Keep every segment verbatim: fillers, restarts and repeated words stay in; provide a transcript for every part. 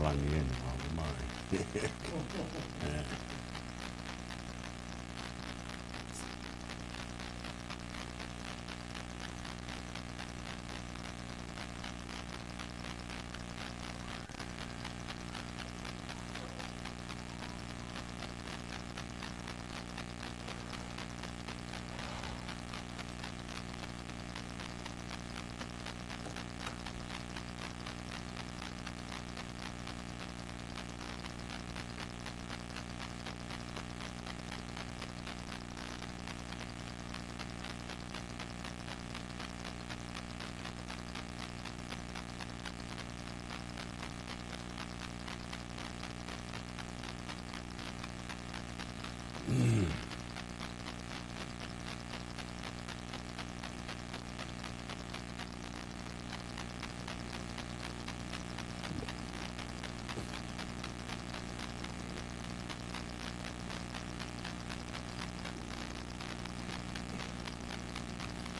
Angi eni, mau mai. Eh.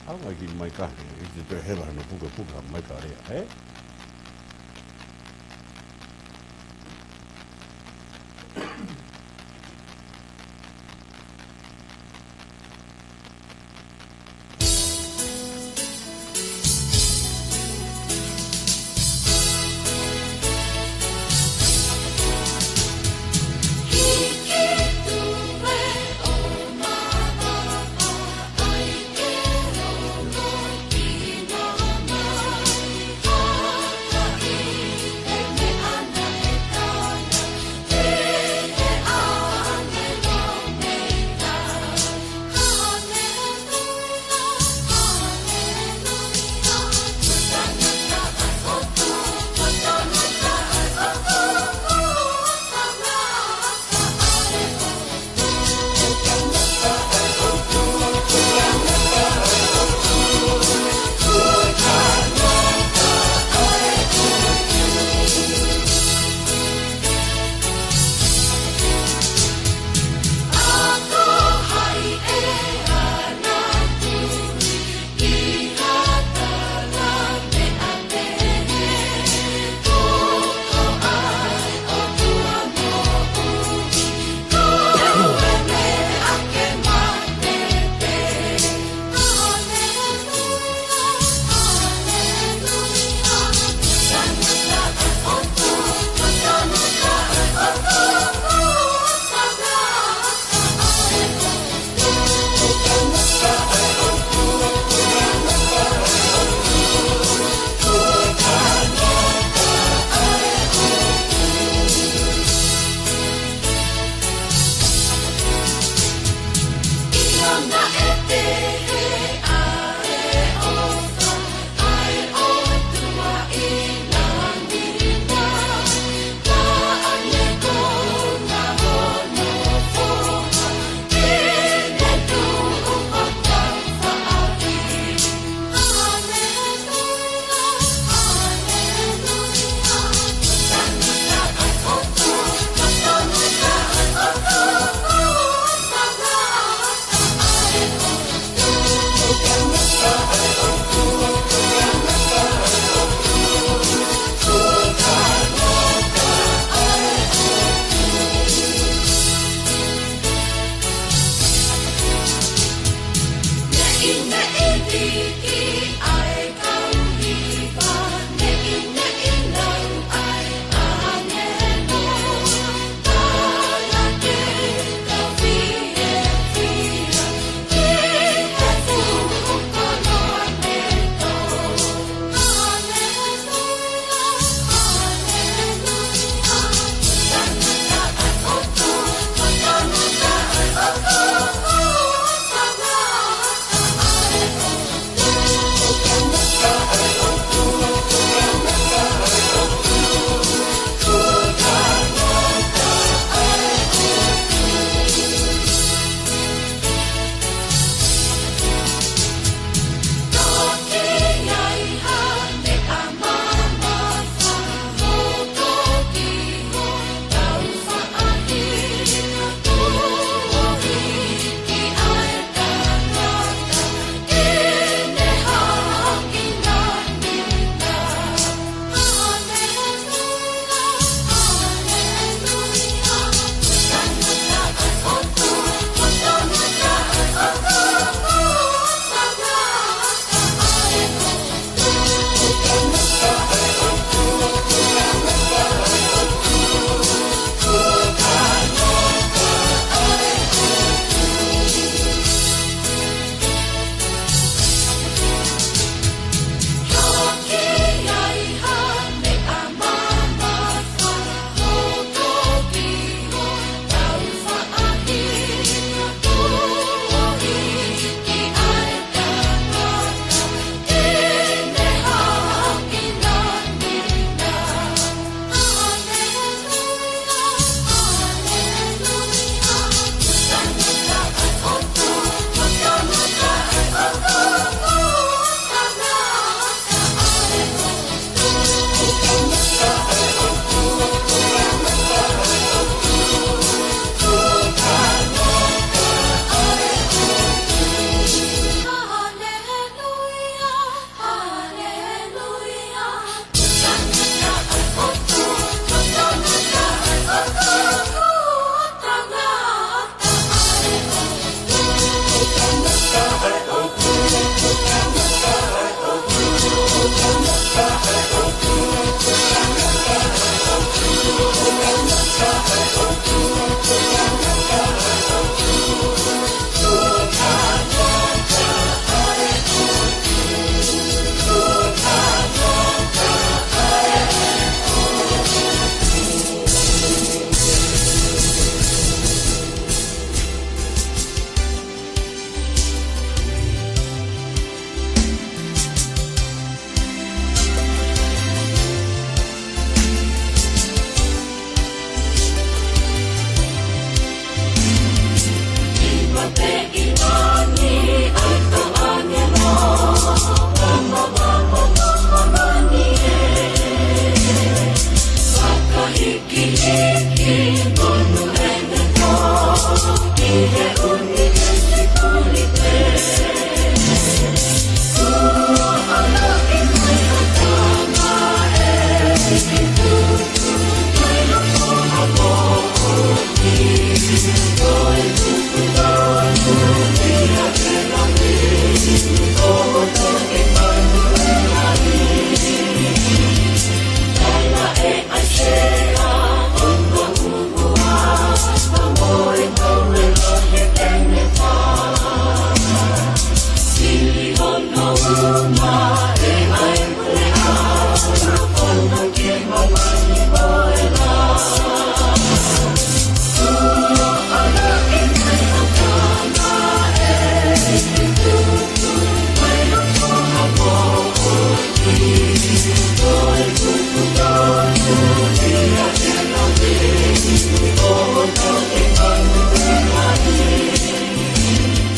Au ngai ki mai ka, i te te hela no puka puka mai ka rea, eh?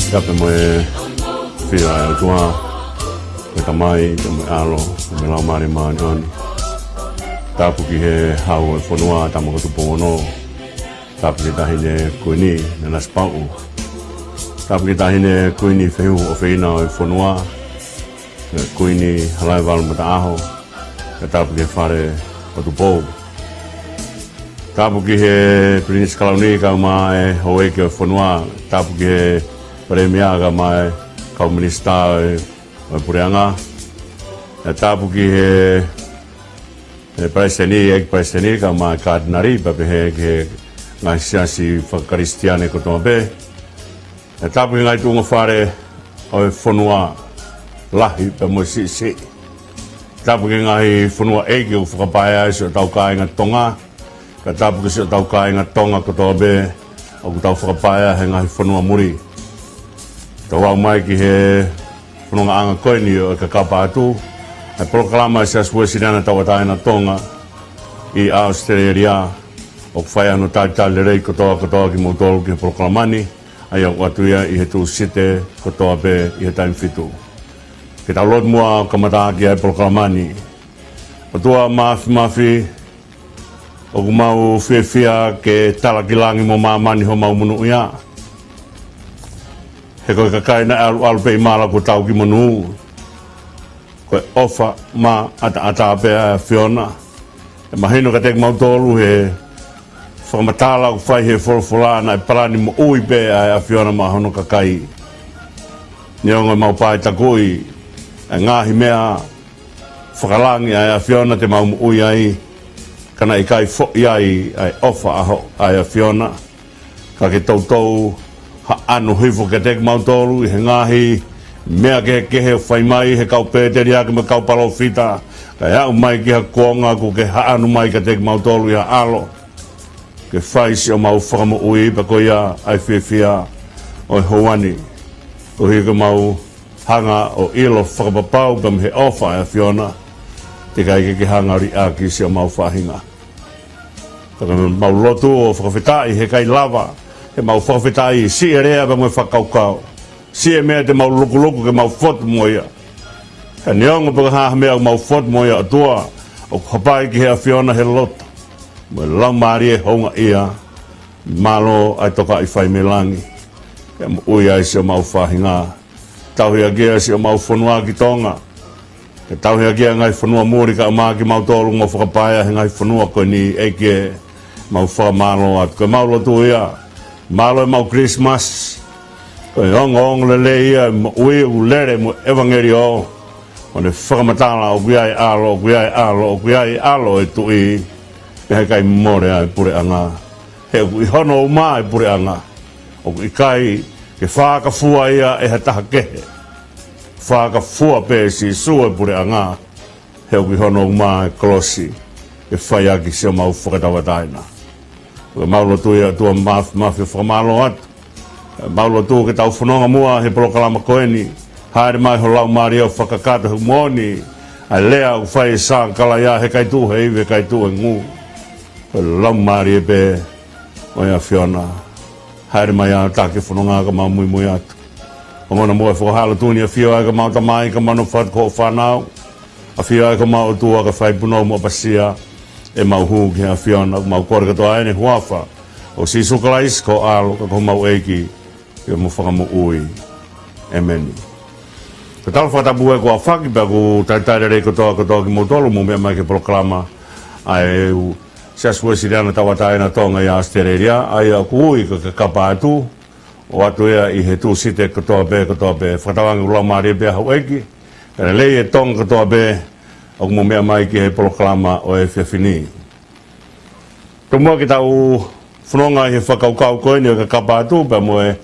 Tapu mo e ʻafio ʻa e ʻOtua, ko e Tamai, pea mo e ʻAlo, pea mo e Laumālie Māʻoniʻoni. Tapu ki he Hau ʻo e fonua, Tama ko Tupou Ono. Tapu ki he Taʻahine Kuini, Nanasipauʻu. Tapu ki he Taʻahine Kuini Fehuhu ʻofeina ʻo e fonua, Kuini Halaevalu Mataʻaho. Pea tapu ki he Fale ʻo Tupou. Tapu ki he Pilinisi Kalauni kae ʻumaʻā e houʻeiki ʻo e fonua. Tapu ki he Palēmia kae ʻumaʻā e kau minisitā ʻo e, ʻo e puleʻanga. Pea tapu ki he, he Palesiteni, ʻEiki Palesiteni kae ʻumaʻā e Katinali, pea pehē ki he ngaahi siasi fakakalisitiane kotoa pē. Pea tapu ki he ngaahi tuʻunga fale ʻo e fonua, lahi pea mo siʻisiʻi. Tapu ki he ngaahi fonua ʻeiki ʻoku fakapaea ai siʻotau kāinga Tonga. Pea tapu ki siʻotau kāinga Tonga kotoa pē ʻoku tau fakapaea he ngaahi fonua muli. Tau aʻu mai ki he fonongaʻanga ko eni ʻo e Kakapa Atu, ʻa e polokalama ʻa e Siasi Uēsiliana Tauʻatāina ʻo Tonga ʻi ʻAositelēlia, ʻoku fai ai hono talitali lelei kotoa kotoa kimoutolu ki he polokalama ni, ʻa ia ʻoku ʻoatu ia ʻi he Tūsite kotoa pē ʻi he taimi fitu. Ke tau lotu muʻa ʻo kamata ʻaki ʻa e polokalama ni. ʻOtua Māfimafi, ʻoku mau fiefia ke tala ki langi mo māmani homau monūʻia. He ko e kakai naʻe ʻaluʻalu pē ʻi mala kuo tau ki monū. Ko e ʻofa maʻataʻatā pē ʻa e ʻAfiona. ʻE mahino kiate kimautolu he fakamatala ʻoku fai he folofola naʻe palani moʻui pē ʻa e ʻAfiona maʻa hono kakai. Neongo ʻemau pāʻitakuʻi ʻa e ngaahi meʻa fakalangi ʻa e ʻAfiona te mau moʻui ai, ka naʻe ʻikai foʻi ai ʻa e ʻofa ʻa ho-, ʻa e ʻAfiona. Ka ke toutou haʻanu hifo kiate kimautolu ʻi he ngaahi meʻa kehekehe ʻoku fai mai he kau pēteliake mo e kau palōfita, kae aʻu mai ki ha kuonga kuo ke haʻanu mai kiate kimautolu ʻi ha ʻAlo ke fai siʻomau fakamoʻui, pea ko ia ʻa e fiefia ʻo e houa ni. Koeʻuhi ke mau hanga ʻo ʻilo fakapapau pea mei he ʻofa ʻa e ʻAfiona, teʻeki ai ke ke hanga ʻo liʻaki siʻomau faʻahinga. Pea ko ʻemau lotu ʻo fakafetaʻi he ʻikai lava ʻemau fakafetaʻi siʻi e lea pea mo e fakakaukau, siʻi e meʻa te mau lukuluku ke mau fotu mo ia. Ka neongo pe ko e hā ha meʻa ʻoku mau fotu mo ia, ʻOtua, ʻoku hapai ki he ʻAfiona he loto mo e laumālie houngaʻia. Mālō ʻa e tokaʻi fai mei langi ke moʻui ai siʻomau faʻahinga. Tauhi ʻaki ʻa siʻomau fonua ki Tonga. Ke tauhi ʻaki ʻa e ngaahi fonua muli kae ʻumaʻā kimautolu ʻoku mau fakapaea he ngaahi fonua ko eni, ʻEiki ē, mau fakamālō atu. Ko ʻemau lotu ia, mālō ʻemau Kilisimasi. Ko e ongoongolelei ia ʻo e moʻui ʻoku lele mo e ʻevangeliō, ʻo ne fakamatala ʻoku ʻi ai e ʻAlo, ʻoku ʻi ai e ʻAlo, ʻoku ʻi ai e ʻAlo ʻo e Tuʻi, pea he ʻikai mole ʻa e puleʻanga. He ʻoku ʻi hono uma e puleʻanga. ʻOku ʻikai ke fakafua ia ʻe ha taha kehe. Fakafua pē ʻe Sīsū e puleʻanga. He ʻoku ʻi hono uma e kolosi ke fai ʻaki siʻomau fakatauʻatāina. Ko ʻemau lotu ia, ʻOtua Māfimafi, ʻo fakamālō atu. Ko ʻemau lotu ke tau fononga muʻa he polokalama ko eni. Haere mai ho Laumālie ʻo fakakakato he moʻoni ʻa e lea ʻoku fai ʻe Sakalaia, he ʻikai tuʻu he ivi, he ʻikai tuʻu he ngū. Ko e Laumālie pē ʻo e ʻAfiona. Haere mai ʻo taki fononga ka mau muimui atu. Ongona muʻa e fakahala tuni, ʻafio ai ka mau tamai, ka mau nofo atu ko hoʻo fānau. ʻAfio ai ka mau ʻOtua ka fai punou mo ʻapasia ʻemau hū ki he ʻAfiona, mau kole kotoa eni he huafa ʻo Sīsū Kalaisi ko ho ʻAlo ka ko homau ʻEiki pea mo Fakamoʻui. ʻEmeni. Ko e tala fakatapu ē kuo ʻafaki pea ʻoku talitali lelei kotoa kotoa kimoutolu ʻoku mou meʻa mai ki he polokalama ʻa e Siasi Uēsiliana Tauʻatāina ʻo Tonga ʻi ʻAositelēlia, ʻa ia ʻoku ui ko e Kakapa Atu, ʻoatu ia ʻi he Tūsite kotoa pē, kotoa pē. Fakatauange ʻoku laumālie pē ʻa houʻeiki, kae lelei e Tonga kotoa pē ʻoku mou meʻa mai ki he polokalama ʻo e efiafi ni. Tomuʻa ke tau fononga ʻi he fakakaukau ko eni ʻo e Kakapa Atu pea mo e,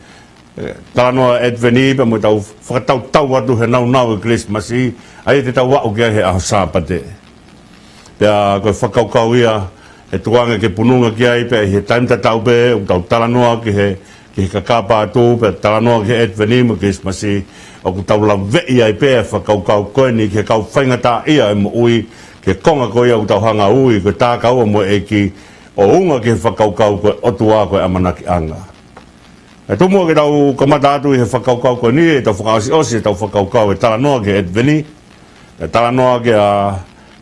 e, talanoa ʻa e ʻEtiveni pea mo ʻetau fakatautau atu he nāunau ʻo e Kilisimasi, ʻa ia te tau aʻu ki ai he ʻaho Sāpate. Pea ko e fakakaukau ia ʻe tukuange ke pununga ki ai pē ʻi he taimi tatau pē ʻoku tau talanoa ki he, ki he Kakapa Atu, pea talanoa ki he ʻEtiveni mo e Kilisimasi, ʻoku tau laveʻi ai pē ʻa e fakakaukau ko eni ki he kau faingataʻaʻia ʻo e moʻui, ki he konga ko ia ʻoku tau hanga ʻo ui ko e Takaua mo e ʻEiki, ʻo ʻuhinga ki he fakakaukau ko e ʻOtua ko e ʻamanakiʻanga. ʻE tomuʻa ke tau kamata atu ʻi he fakakaukau ko eni, ʻetau fakaʻosiʻosi ʻetau fakakaukau ʻi he talanoa ki he ʻEtiveni. ʻE talanoa kia,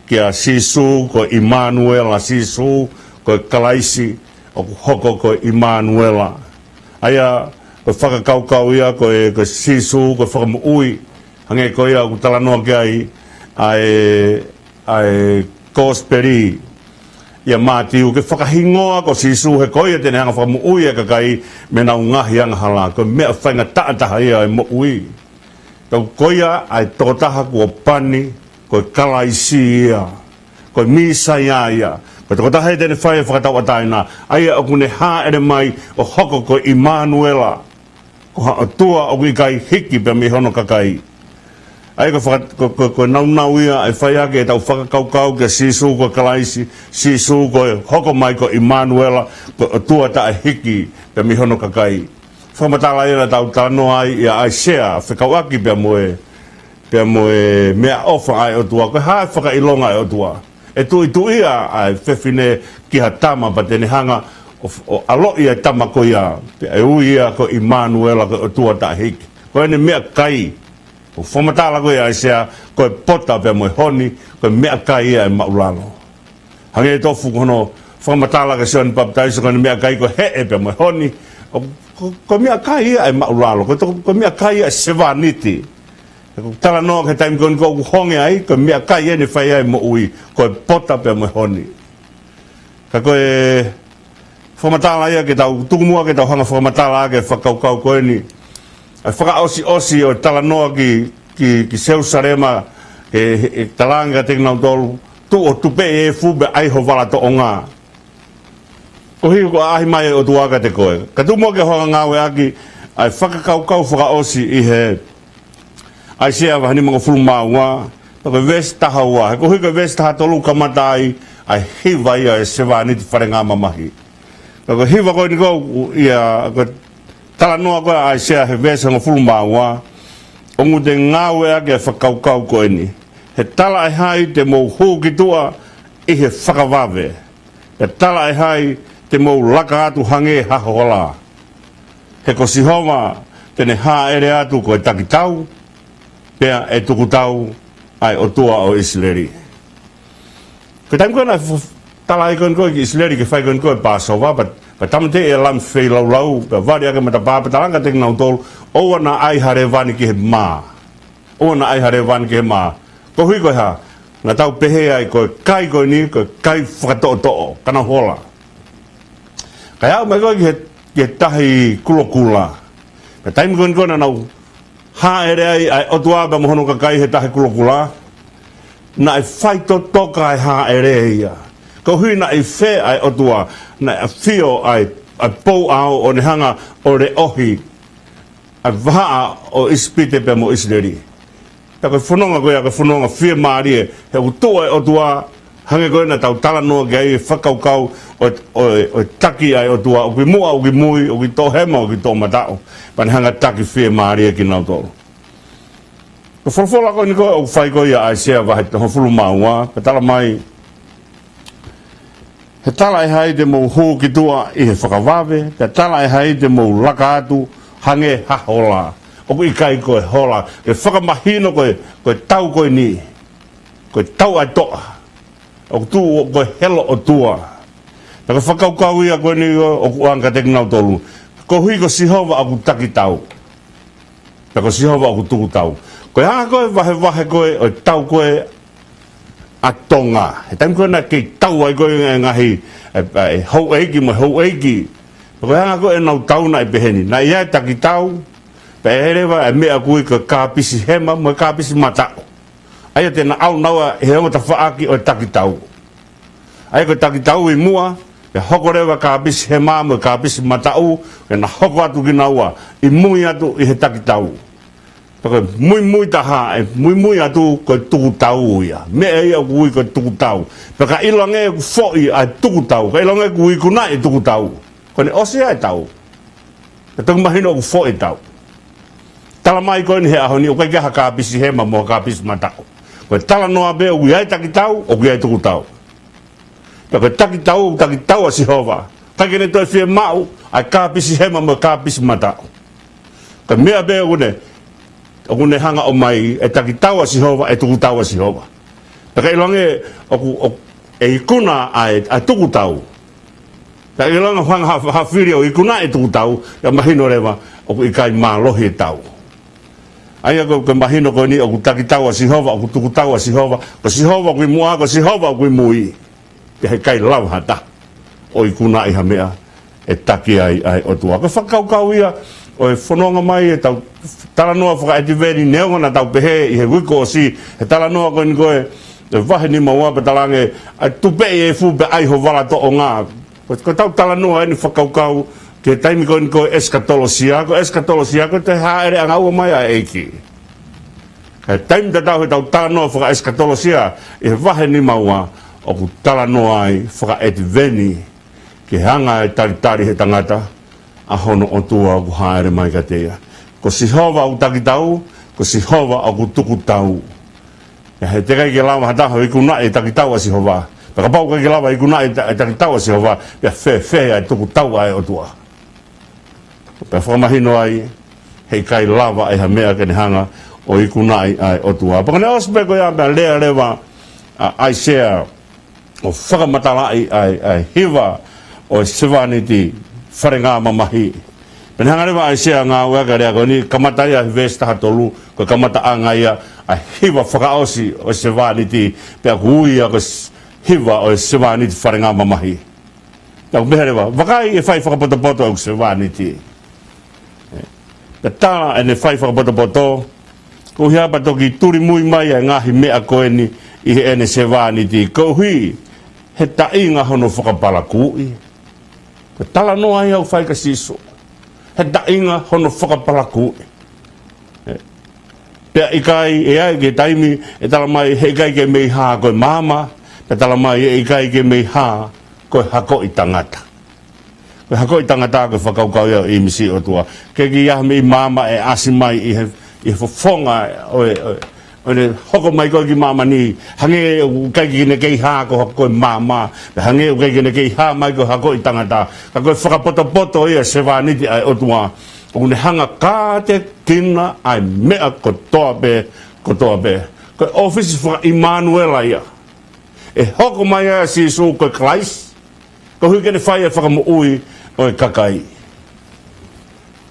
kia Sīsū ko ʻImanuela, Sīsū ko Kalaisi, ʻoku hoko ko ʻImanuela. ʻA ia, ko e fakakaukau ia ko e, ko Sīsū ko e fakamoʻui. Hangē ko ia ʻoku talanoa ki ai ʻa e, ʻa e Kosipeli ʻia Mātiu, ke fakahingoa ko Sīsū he ko ia te ne hanga fakamoʻui e kakai mei heʻenau ngaahi angahala. Ko e meʻa faingataʻa taha ia ʻi he moʻui. Tau ko ia ʻa e tokotaha kuo pani, ko e Kalaisi ia, ko e Mīsaia ia, ko e tokotaha ia te ne fai e fakatauʻatāina, ʻa ia ʻoku ne hāʻele mai ʻo hoko ko ʻImanuela, ko ha ʻOtua ʻoku ʻikai hiki pea mei hono kakai. ʻA ia ko e faka-, ko, ko, ko e naunau ia ʻe fai ʻaki ʻetau fakakaukau kia Sīsū ko Kalaisi, Sīsū ko e hoko mai ko ʻImanuela, ko e ʻOtua taʻehiki pea mei hono kakai. Fakamatala ia naʻa tau talanoa ai ʻia ʻAisea, fekauʻaki pea mo e, pea mo e meʻaʻofa ʻa e ʻOtua, ko e hā e fakaʻilonga ʻa e ʻOtua. ʻE tuʻituʻia ʻa e fefine ki ha tama pea te ne hanga ʻo, ʻo ʻaloʻi ʻa e tama ko ia, pea ʻe ui ia ko ʻImanuela, ko e ʻOtua taʻehiki. Ko ʻene meʻakai, ʻoku fakamatala ko ia ʻe ʻAisea, ko e pota pea mo e honi, ko e meʻakai ia ʻe māʻulalo. Hangē tofu ko hono fakamatala kia Sione Papitaiso, ko ʻene meʻakai ko e heʻe pea mo e honi, ʻo, ko, ko e meʻakai ia ʻe māʻulalo, ko e to-, ko e meʻakai ia ʻe sevāniti. ʻOku talanoa ki he taimi ko eni ʻoku honge ai, ko e meʻakai ʻene fai ai moʻui, ko e pota pea mo e honi. Ka ko e fakamatala ia ke tau tuku muʻa ke tau hanga fakamatala ki he fakakaukau ko eni. ʻA e fakaʻosiʻosi ʻo e talanoa ki, ki, ki Selusalema, ʻe, ʻe, ʻe talaange kiate kinautolu, tuʻu ʻo tupeʻi e efu pea ʻai ho vala toʻonga. Koeʻuhi ko e ʻaʻahi mai ʻa e ʻOtua kiate koe. Ka tuku muʻa ke u hanga ngāueʻaki ʻa e fakakaukau fakaʻosi ʻi he ʻAisea vahe nimangofulu mā ua, pea ko e veesi taha ua. He koeʻuhi ko e veesi taha tolu kamata ai ʻa e hiva ia ʻa e sevāniti falengamamahi. Ka ko e hiva ko eni ko ia, ko e talanoa ko ia ʻa ʻAisea he veesi hongofulu mā ua, ʻoku te ngāueʻaki ʻa e fakakaukau ko eni. He talaʻehai te mou hū ki tuʻa ʻi he fakavave. Pea talaʻehai te mou laka atu hangē ha hola. He ko Sihova te ne hāʻele atu ko e takitau, pea ʻe tukutau ʻa e ʻOtua ʻo ʻIsileli. Ko e taimi ko ē naʻe f-, tala ai ko eni ko ē ki ʻIsileli ke fai ko eni ko ē Pāsova, pea, pea tāmateʻi e lami feilaulau, pea vali ʻaki e matapā, pea talaange kiate kinautolu, ʻoua naʻa ʻai ha lēvani ki he mā. ʻOua naʻa ʻai ha lēvani ki he mā. Koeʻuhi ko e hā, naʻa tau pehē ai ko e kai ko eni, ko e kai fakatoʻotoʻo, ka nau hola. Kae aʻu mai ko ē ki he, ki he tahi kulokula. Pea taimi ko eni ko ē naʻa nau hāʻele ai ʻa e ʻOtua pea mo hono kakai he tahi kulokula, naʻe faitotoka e hāʻele ia. Koeʻuhi naʻe fē ʻa e ʻOtua, naʻe ʻafio ʻa e, ʻa e pou ʻao ʻo ne hanga ʻo leʻohi ʻa e vahaʻa ʻo ʻIsipite pea mo ʻIsileli. Pea ko e fononga ko ia, ko e fononga fiemālie, he ʻoku tuʻu ʻa e ʻOtua, hangē ko ē naʻa tau talanoa ki ai, e fakakaukau ʻo, ʻo, ʻo e taki ʻa e ʻOtua, ʻoku ʻi muʻa, ʻoku ʻi mui, ʻoku ʻi toʻohema, ʻoku ʻi toʻomataʻu, pea ne hanga ʻo taki fiemālie kinautolu. Ko e folofola ko eni ko ē ʻoku fai ko ia ʻa ʻAisea vahe hongofulu mā ua, pea tala mai, he talaʻehai te mou hū ki tuʻa ʻi he fakavave, pea talaʻehai te mou laka atu hangē ha hola. ʻOku ʻikai ko e hola, ke fakamahino ko e, ko e tau ko eni, ko e tau ʻa e toʻa. ʻOku tuʻu ko e helo ʻOtua. Pea ko e fakakaukau ia ko eni ʻoku ʻoange kiate kinautolu. Koeʻuhi ko Sihova ʻoku takitau. Pea ko Sihova ʻoku tukutau. Ko e anga ko ē vahevahe ko ē ʻo e tau ko ē ʻa Tonga. He taimi ko ē naʻe kei tau ai ko ē e ngaahi, e, e houʻeiki mo e houʻeiki. Pea ko e anga ko ē ʻenau tau naʻe pehē ni. Naʻe ʻi ai e takitau, pea ʻi ai leva e meʻa ʻoku ui ko e kāpisi hema mo e kāpisi mataʻu. ʻA ia te na ʻalu naua he ongo tafaʻaki ʻo e takitau. ʻA ia ko e takitau ʻi muʻa, pea hoko leva e kāpisi hema mo e kāpisi mataʻu, ke na hoko atu kinaua, ʻi mui atu ʻi he takitau. Pea ko e muimui taha, ʻe muimui atu ko e tukutau ia. Meʻa ia ʻoku ui ko e tukutau. Pea ka ʻiloange ʻoku foʻi ʻa e tukutau, ka ʻiloange ʻoku ikunaʻi e tukutau, ko ʻene ʻosi ʻa e tau. Ka toki mahino ʻoku foʻi e tau. Tala mai ko eni he ʻaho ni, ʻoku ʻikai ke ʻi ai ha kāpisi hema mo ha kāpisi mataʻu. Ko e talanoa pē ʻoku ʻi ai e takitau, ʻoku ʻi ai e tukutau. Pea ko e takitau, takitau ʻa Sihova. ʻIkai ke ne toe fiemaʻu ʻA e kāpisi hema mo e kāpisi mataʻu. Ko e meʻa pē ʻoku ne, ʻoku ne hanga ʻo ʻomai, ʻe taki tau ʻa Sihova, ʻe tuku tau ʻa Sihova. Pea ka ʻiloange ʻoku, ʻoku, ʻe ikuna ʻa e, ʻa e tuku tau. Pea ka ʻiloange hanga ha, ha fili ʻo ikuna ʻe tuku tau, ʻe mahino leva ʻoku ʻikai mālohi e tau. ʻA ia ko, ko e mahino ko eni ʻoku taki tau ʻa Sihova, ʻoku tuku tau ʻa Sihova, ko Sihova ʻoku ʻi muʻa, ko Sihova ʻoku ʻi mui. Pea heʻikai lava ha taha ʻo ikunaʻi ha meʻa ʻe taki ai ʻa e ʻOtua. Ko e fakakaukau ia ʻo e fononga mai ʻetau talanoa fakaʻetiveni neongo naʻa tau pehē ʻi he uike kuo ʻosi, he talanoa ko eni ko e, e vahe nima ua pea talaange, ʻa e tupeʻi e efu pea ʻai ho vala toʻonga. Ko, ko ʻetau talanoa eni fakakaukau ki he taimi ko eni ko e ʻesikatolosia, ko e ʻesikatolosia ko e toe hāʻele ʻanga ua mai ʻa e ʻEiki. Ka ʻi he taimi tatau heʻetau talanoa fakaʻesikatolosia, ʻi he vahe nima ua, ʻoku talanoa ai fakaʻetiveni, ke hanga ʻe he talitali ʻe he tangata ʻa hono ʻOtua ʻoku hāʻele mai kiate ia. Ko Sihova ʻoku taki tau, ko Sihova ʻoku tuku tau. Pea heʻikai ke lava ha taha ʻo ikunaʻi e taki tau ʻa Sihova. Pea kapau ʻoku ʻikai ke lava ʻo ikunaʻi e ta-, e taki tau ʻa Sihova, pea fēfē ʻa e tuku tau ʻa e ʻOtua. Pea fakamahino ai, heʻikai lava ʻe ha meʻa ke ne hanga ʻo ikunaʻi ʻa e ʻOtua. Pea ko ʻene ʻosi pē ko ia pea lea leva ʻa ʻAisea ʻo fakamatalaʻi ʻa e, ʻa e hiva ʻo e sevāniti falengamamahi. Pea ne hanga leva ʻAisea ʻo ngāueʻaki e lea ko eni, kamata ia he veesi taha tolu, ko e kamataʻanga ia ʻa e hiva fakaʻosi ʻo e sevāniti, pea ʻoku ui ia ko e s-, hiva ʻo e sevāniti falengamamahi. Pea ʻoku pehē leva, vakai ʻe fai fakapotopoto ʻeku sevāniti. Pea tala ʻene fai fakapotopoto, koeʻuhi pea toki tulimui mai ʻa e ngaahi meʻa ko eni ʻi heʻene sevāniti, koeʻuhi he taʻinga hono fakapalakuʻi. Ko e talanoa ia ʻoku fai kia Sīsū. He taʻinga hono fakapalakuʻi. Pea ʻikai, ʻe ʻi ai e taimi ʻe talamai heʻikai ke mei hā ko e maama, pea talamai ʻe ʻikai ke mei hā ko e hakoʻi tangata. Ko e hakoʻi tangata ko e fakakaukau ia ʻo e ʻīmisi ʻo e ʻOtua. ʻIkai ke ʻi ai ha meʻi maama ʻe ʻasi mai ʻi he, ʻi he fofonga ʻo e, ʻo e, ʻo ʻene hoko mai ko ē ki māmani, hangē ʻoku ʻikai ke ne kei hā ko ha-, ko e maama, pea hangē ʻoku ʻikai ke ne kei hā mai ko e hakoʻi tangata. Ka ko e fakapotopoto ia e sevāniti ʻa e ʻOtua. ʻOku ne hanga ʻo kātekina ʻa e meʻa kotoa pē, kotoa pē. Ko e ʻōfisi faka-ʻImanuela ia. ʻE hoko mai ʻa Sīsū ko e Kalaisi, koeʻuhi ke ne fai e fakamoʻui ʻo e kakai.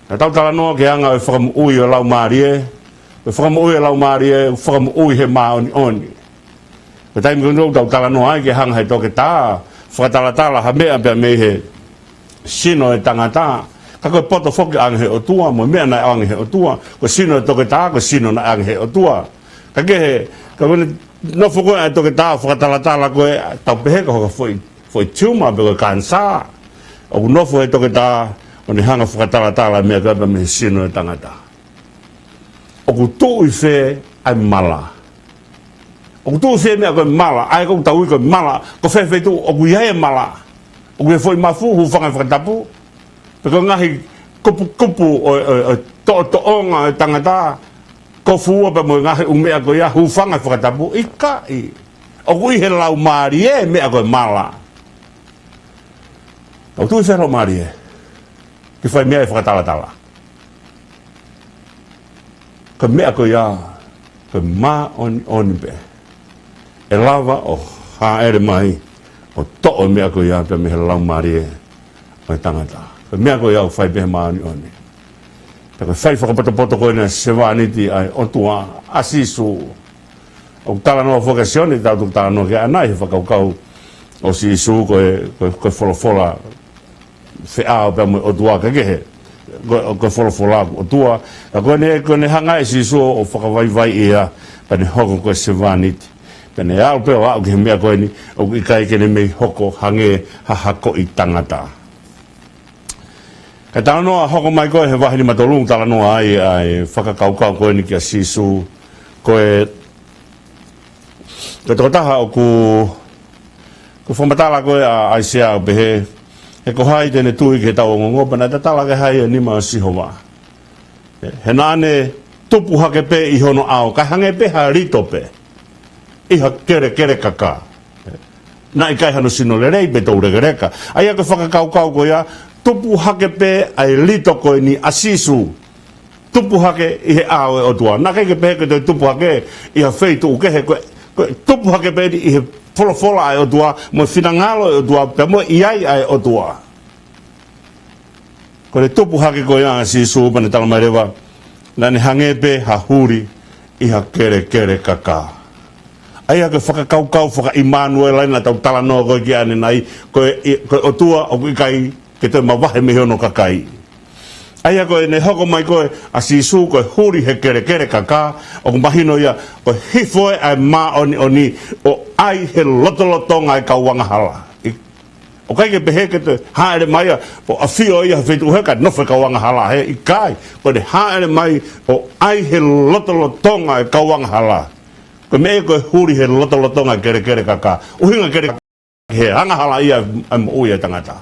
Naʻa tau talanoa ki he anga ʻo e fakamoʻui ʻo e laumālie, ko e fakamoʻui ʻo e laumālie, fakamoʻui he māʻoniʻoni. Ko e taimi ko eni ʻoku tau talanoa ai ki he hanga ʻe he toketā ʻo fakatalatala ha meʻa pea mei he sino ʻo e tangata. Ka ko e poto foki ʻoange ʻe he ʻOtua, mo e meʻa naʻe ʻoange ʻe he ʻOtua, ko e sino ʻo e toketā, ko e sino naʻe ʻoange ʻe he ʻOtua. Ka kehe, ka ko ʻene nofo ko ē ʻa e toketā ʻo fakatalatala ko ē, tau pehē ko ha foʻi, foʻi tiuma pe ko e kanisā. ʻOku nofo e toketā ʻo ne hanga ʻo fakatalatala e meʻa ko ē pea mei he sino ʻo e tangata. ʻOku tuʻu ʻi fē ʻa e mala? ʻOku tuʻu ʻi fē e meʻa ko e mala? ʻA ia ʻoku tau ui ko e mala, ko fē feituʻu ʻoku ʻi ai e mala? ʻOku ʻi he foʻi mafu, hūfanga he fakatapu? Pe ko e ngaahi kupukupu ʻo, ʻo, ʻo e toʻotoʻonga ʻo e tangata, kofu ua pea mo e ngaahi ʻū meʻa ko ia, hūfanga he fakatapu? ʻIkai. ʻOku ʻi he laumālie e meʻa ko e mala. ʻOku tuʻu ʻi fē e laumālie ke fai mei ai e fakatalatala? Ko e meʻa ko ia, ko e māʻoniʻoni pē ʻe lava ʻo hāʻele mai ʻo toʻo e meʻa ko ia pea mei he laumālie ʻo e tangata. Ko e meʻa ko ia ʻoku fai pē ʻe he māʻoniʻoni. Pea ko e fai fakapotopoto ko eni ʻa e sevāniti ʻa e ʻOtua, ʻa Sīsū. ʻOku talanoa foki ʻa Sione, tau tuku talanoa ki ai ʻanai he fakakaukau ʻo Sīsū ko e, ko e, ko e folofola feʻao pea mo e ʻOtua, ka kehe, ko, ko e folofola ʻOtua. Ka ko ʻene, ko ʻene hanga ʻe Sīsū ʻo fakavaivaiʻi ia, pea ne hoko ko e sevāniti. Pea ne aʻu pē ʻo aʻu ki he meʻa ko eni, ʻoku ʻikai ke ne mei hoko hangē ha hakoʻi tangata. Ka talanoa hoko mai ko ē he vahe nima tolu, talanoa ai ʻa e fakakaukau ko eni kia Sīsū, ko e, ko e tokotaha ʻoku, ko e fakamatala ko ē ʻa ʻAisea ʻo pehē, he ko hai te ne tui ki heʻetau ongoongo, pea naʻe tatala ki ai e nima ʻo Sihova. He naʻa ne tupu hake pē ʻi hono ʻao, kae hangē pē ha lito pē ʻi ha kelekele kaka. Naʻe ʻikai hano sino lelei pe toulekeleka. ʻA ia ko e fakakaukau ko ia, tupu hake pē ʻa e lito ko eni ʻa Sīsū. Tupu hake ʻi he ʻao ʻo e ʻOtua. Naʻe ʻikai ke pehē ke toe tupu hake ʻi ha feituʻu kehe, ko e, ko e tupu hake pē ʻi he folofola ʻa e ʻOtua, mo e finangalo ʻo e ʻOtua, pea mo e ʻi ai ʻa e ʻOtua. Ko e tupu hake ko ia ʻa Sīsū pea ne talamai leva, naʻa ne hangē pē ha huli ʻi ha kelekele kakā. ʻA ia ko e fakakaukau faka-ʻImanuela naʻa tau talanoa ko ē ki ai ʻanenai, ko e, ko e ʻOtua ʻoku ʻikai ke toe mavahe mei hono kakai. ʻA ia ko ʻene hoko mai ko ē ʻa Sīsū ko e huli he kelekele kakā, ʻoku mahino ia ko e hifo ē ʻa e māʻoniʻoni ʻo ʻai he lotolotonga ʻa e kau angahala. ʻIkai ke pehē ke toe hāʻele mai ia ʻo ʻafio ia he feituʻu hē kae nofo e kau angahala hē, ʻikai. Ko ʻene hāʻele mai ʻo ʻai he lotolotonga ʻa e kau angahala. Ko e meʻa ia ko e huli he lotolotonga ʻa e kelekele kakā. ʻUhinga kelekele he angahala ia ʻa e moʻui ʻa e tangata.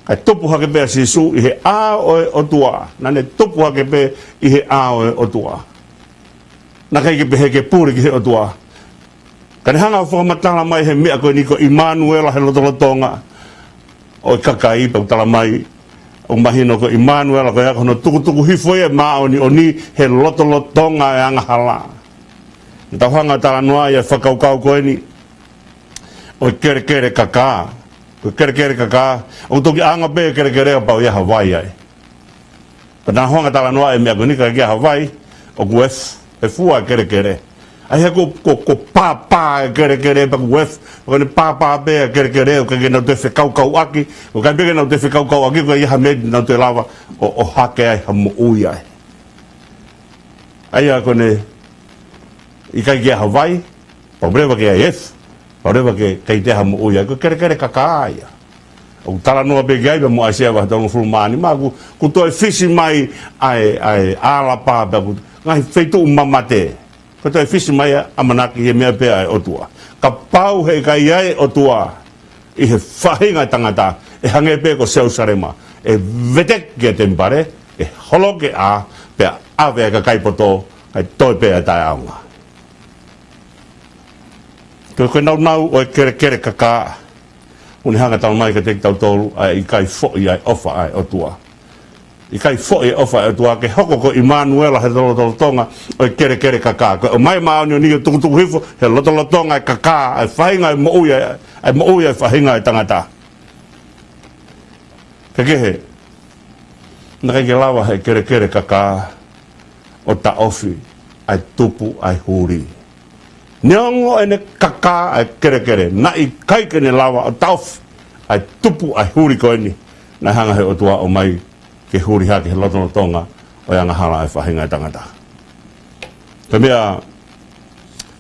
Kae tupu hake pē ʻa Sīsū ʻi he ʻao ʻo e ʻOtua. Naʻa ne tupu hake pē ʻi he ʻao ʻo e ʻOtua. Naʻe ʻikai ke pehē ke puli ki he ʻOtua. Ka ne hanga ʻo fakamatala mai he meʻa ko eni ko ʻImanuela he lotolotonga ʻo e kakai, pea ʻoku talamai, ʻoku mahino ko ʻImanuela ko ia ko hono tukutuku hifo ia ʻa e māʻoniʻoni he lotolotonga ʻa e angahala. Naʻa tau hanga ʻo talanoa ʻi he fakakaukau ko eni ʻo e kelekele kakā. Ko e kelekele kakā, ʻoku toki ʻaonga pē e kelekele kapau ʻe ʻi ai ha vai ai. Pea naʻa tau hanga ʻo talanoa ʻi he meʻa ko eni ka ʻikai ke ʻi ai ha vai, ʻoku efu, efu ʻa e kelekele. ʻA ia ko, ko, ko e pāpā e kelekele pea ʻoku efu, ko ʻene pāpā pē e kelekele, ʻoku ʻikai ke nau toe fekaukauʻaki, ʻoku ʻikai pē ke nau toe fekaukauʻaki, ʻoku ʻikai ha meʻa naʻa nau toe lava ʻo, ʻo hake ai ha moʻui ai. ʻA ia ko ʻene ʻikai ke ʻi ai ha vai, pau leva ke ʻi ai efu, pau leva ke, ke ʻi ai ha moʻui ai, ko e kelekele kakā ia. ʻOku talanoa pē ki ai pea mo ʻAisea vahe tolungofulu mā nima, ʻoku, ʻoku toe fisi mai ʻa e, ʻa e ʻalapa pea ʻoku ngaahi feituʻu mamate. ʻOku toe fisi mai ʻa e ʻamanaki he meʻa pē ʻa e ʻOtua. Kapau he ʻikai ʻi ai e ʻOtua ʻi he faʻahinga ʻo e tangata, ʻe hangē pē ko Selusalema, ʻe veteki e temipale, ʻe holoki e ʻā, pea ʻave ʻa e kakai poto, kae toe pē ʻa e taʻeʻaonga. Ko e, ko e nāunau ʻo e kelekele kakā, ʻoku ne hanga ʻo talamai kiate kitautolu ʻa e ʻikai foʻi ʻa e ʻofa ʻa e ʻOtua. ʻIkai foʻi e ʻofa ʻa e ʻOtua ke hoko ko ʻImanuela he lotolotonga ʻo e kelekele kakā. Ko e ʻomai e māʻoniʻoni ʻo tukutuku hifo he lotolotonga ʻa e kakā, ʻa e faʻahinga ʻo e moʻui, ʻa e, ʻa e moʻui ʻa e faʻahinga ʻo e tangata. Ka kehe, naʻe ʻikai ke lava he kelekele kakā ʻo taʻofi ʻa e tupu ʻa e huli. Neongo ʻene kakā ʻa e kelekele, naʻe ʻikai ke ne lava ʻo taʻofi ʻa e tupu ʻa e huli ko eni naʻe hanga he ʻOtua ʻo ʻomai ke huli hake he lotolotonga ʻo e angahala ʻa e faʻahinga ʻo e tangata. Ko e meʻa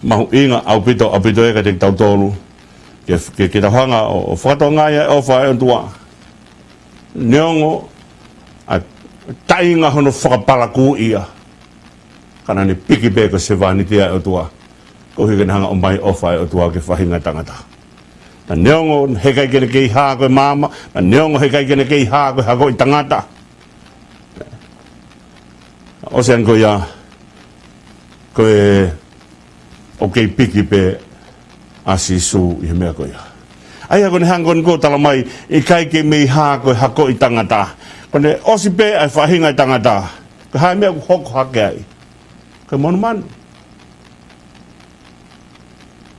mahuʻinga ʻaupito, ʻaupito ē kiate kitautolu, ke, ke, ke tau hanga ʻo, ʻo fakatokangaʻi ʻa e ʻofa ʻa e ʻOtua. Neongo ʻa e taʻinga hono fakapalakū ia, ka naʻa ne piki pē ko e sevāniti ʻa e ʻOtua, koeʻuhi ke ne hanga ʻo ʻomai e ʻofa ʻa e ʻOtua ki he faʻahinga ʻo e tangata. Naʻa neongo he ʻikai ke ne kei hā ko e maama, naʻa neongo he ʻikai ke ne kei hā ko e hako ʻo e tangata, ʻosi ange ko ia, ko e ʻoku kei piki pē ʻa Sīsū ʻi he meʻa ko ia. ʻA ia ko ʻene hanga ko eni ʻo talamai, ʻikai ke mei hā ko e hako ʻo e tangata. Ko ʻene ʻosi pē ʻa e faʻahinga ʻo e tangata, ko e hā e meʻa ʻoku hoko hake ai? Ko e monumanu.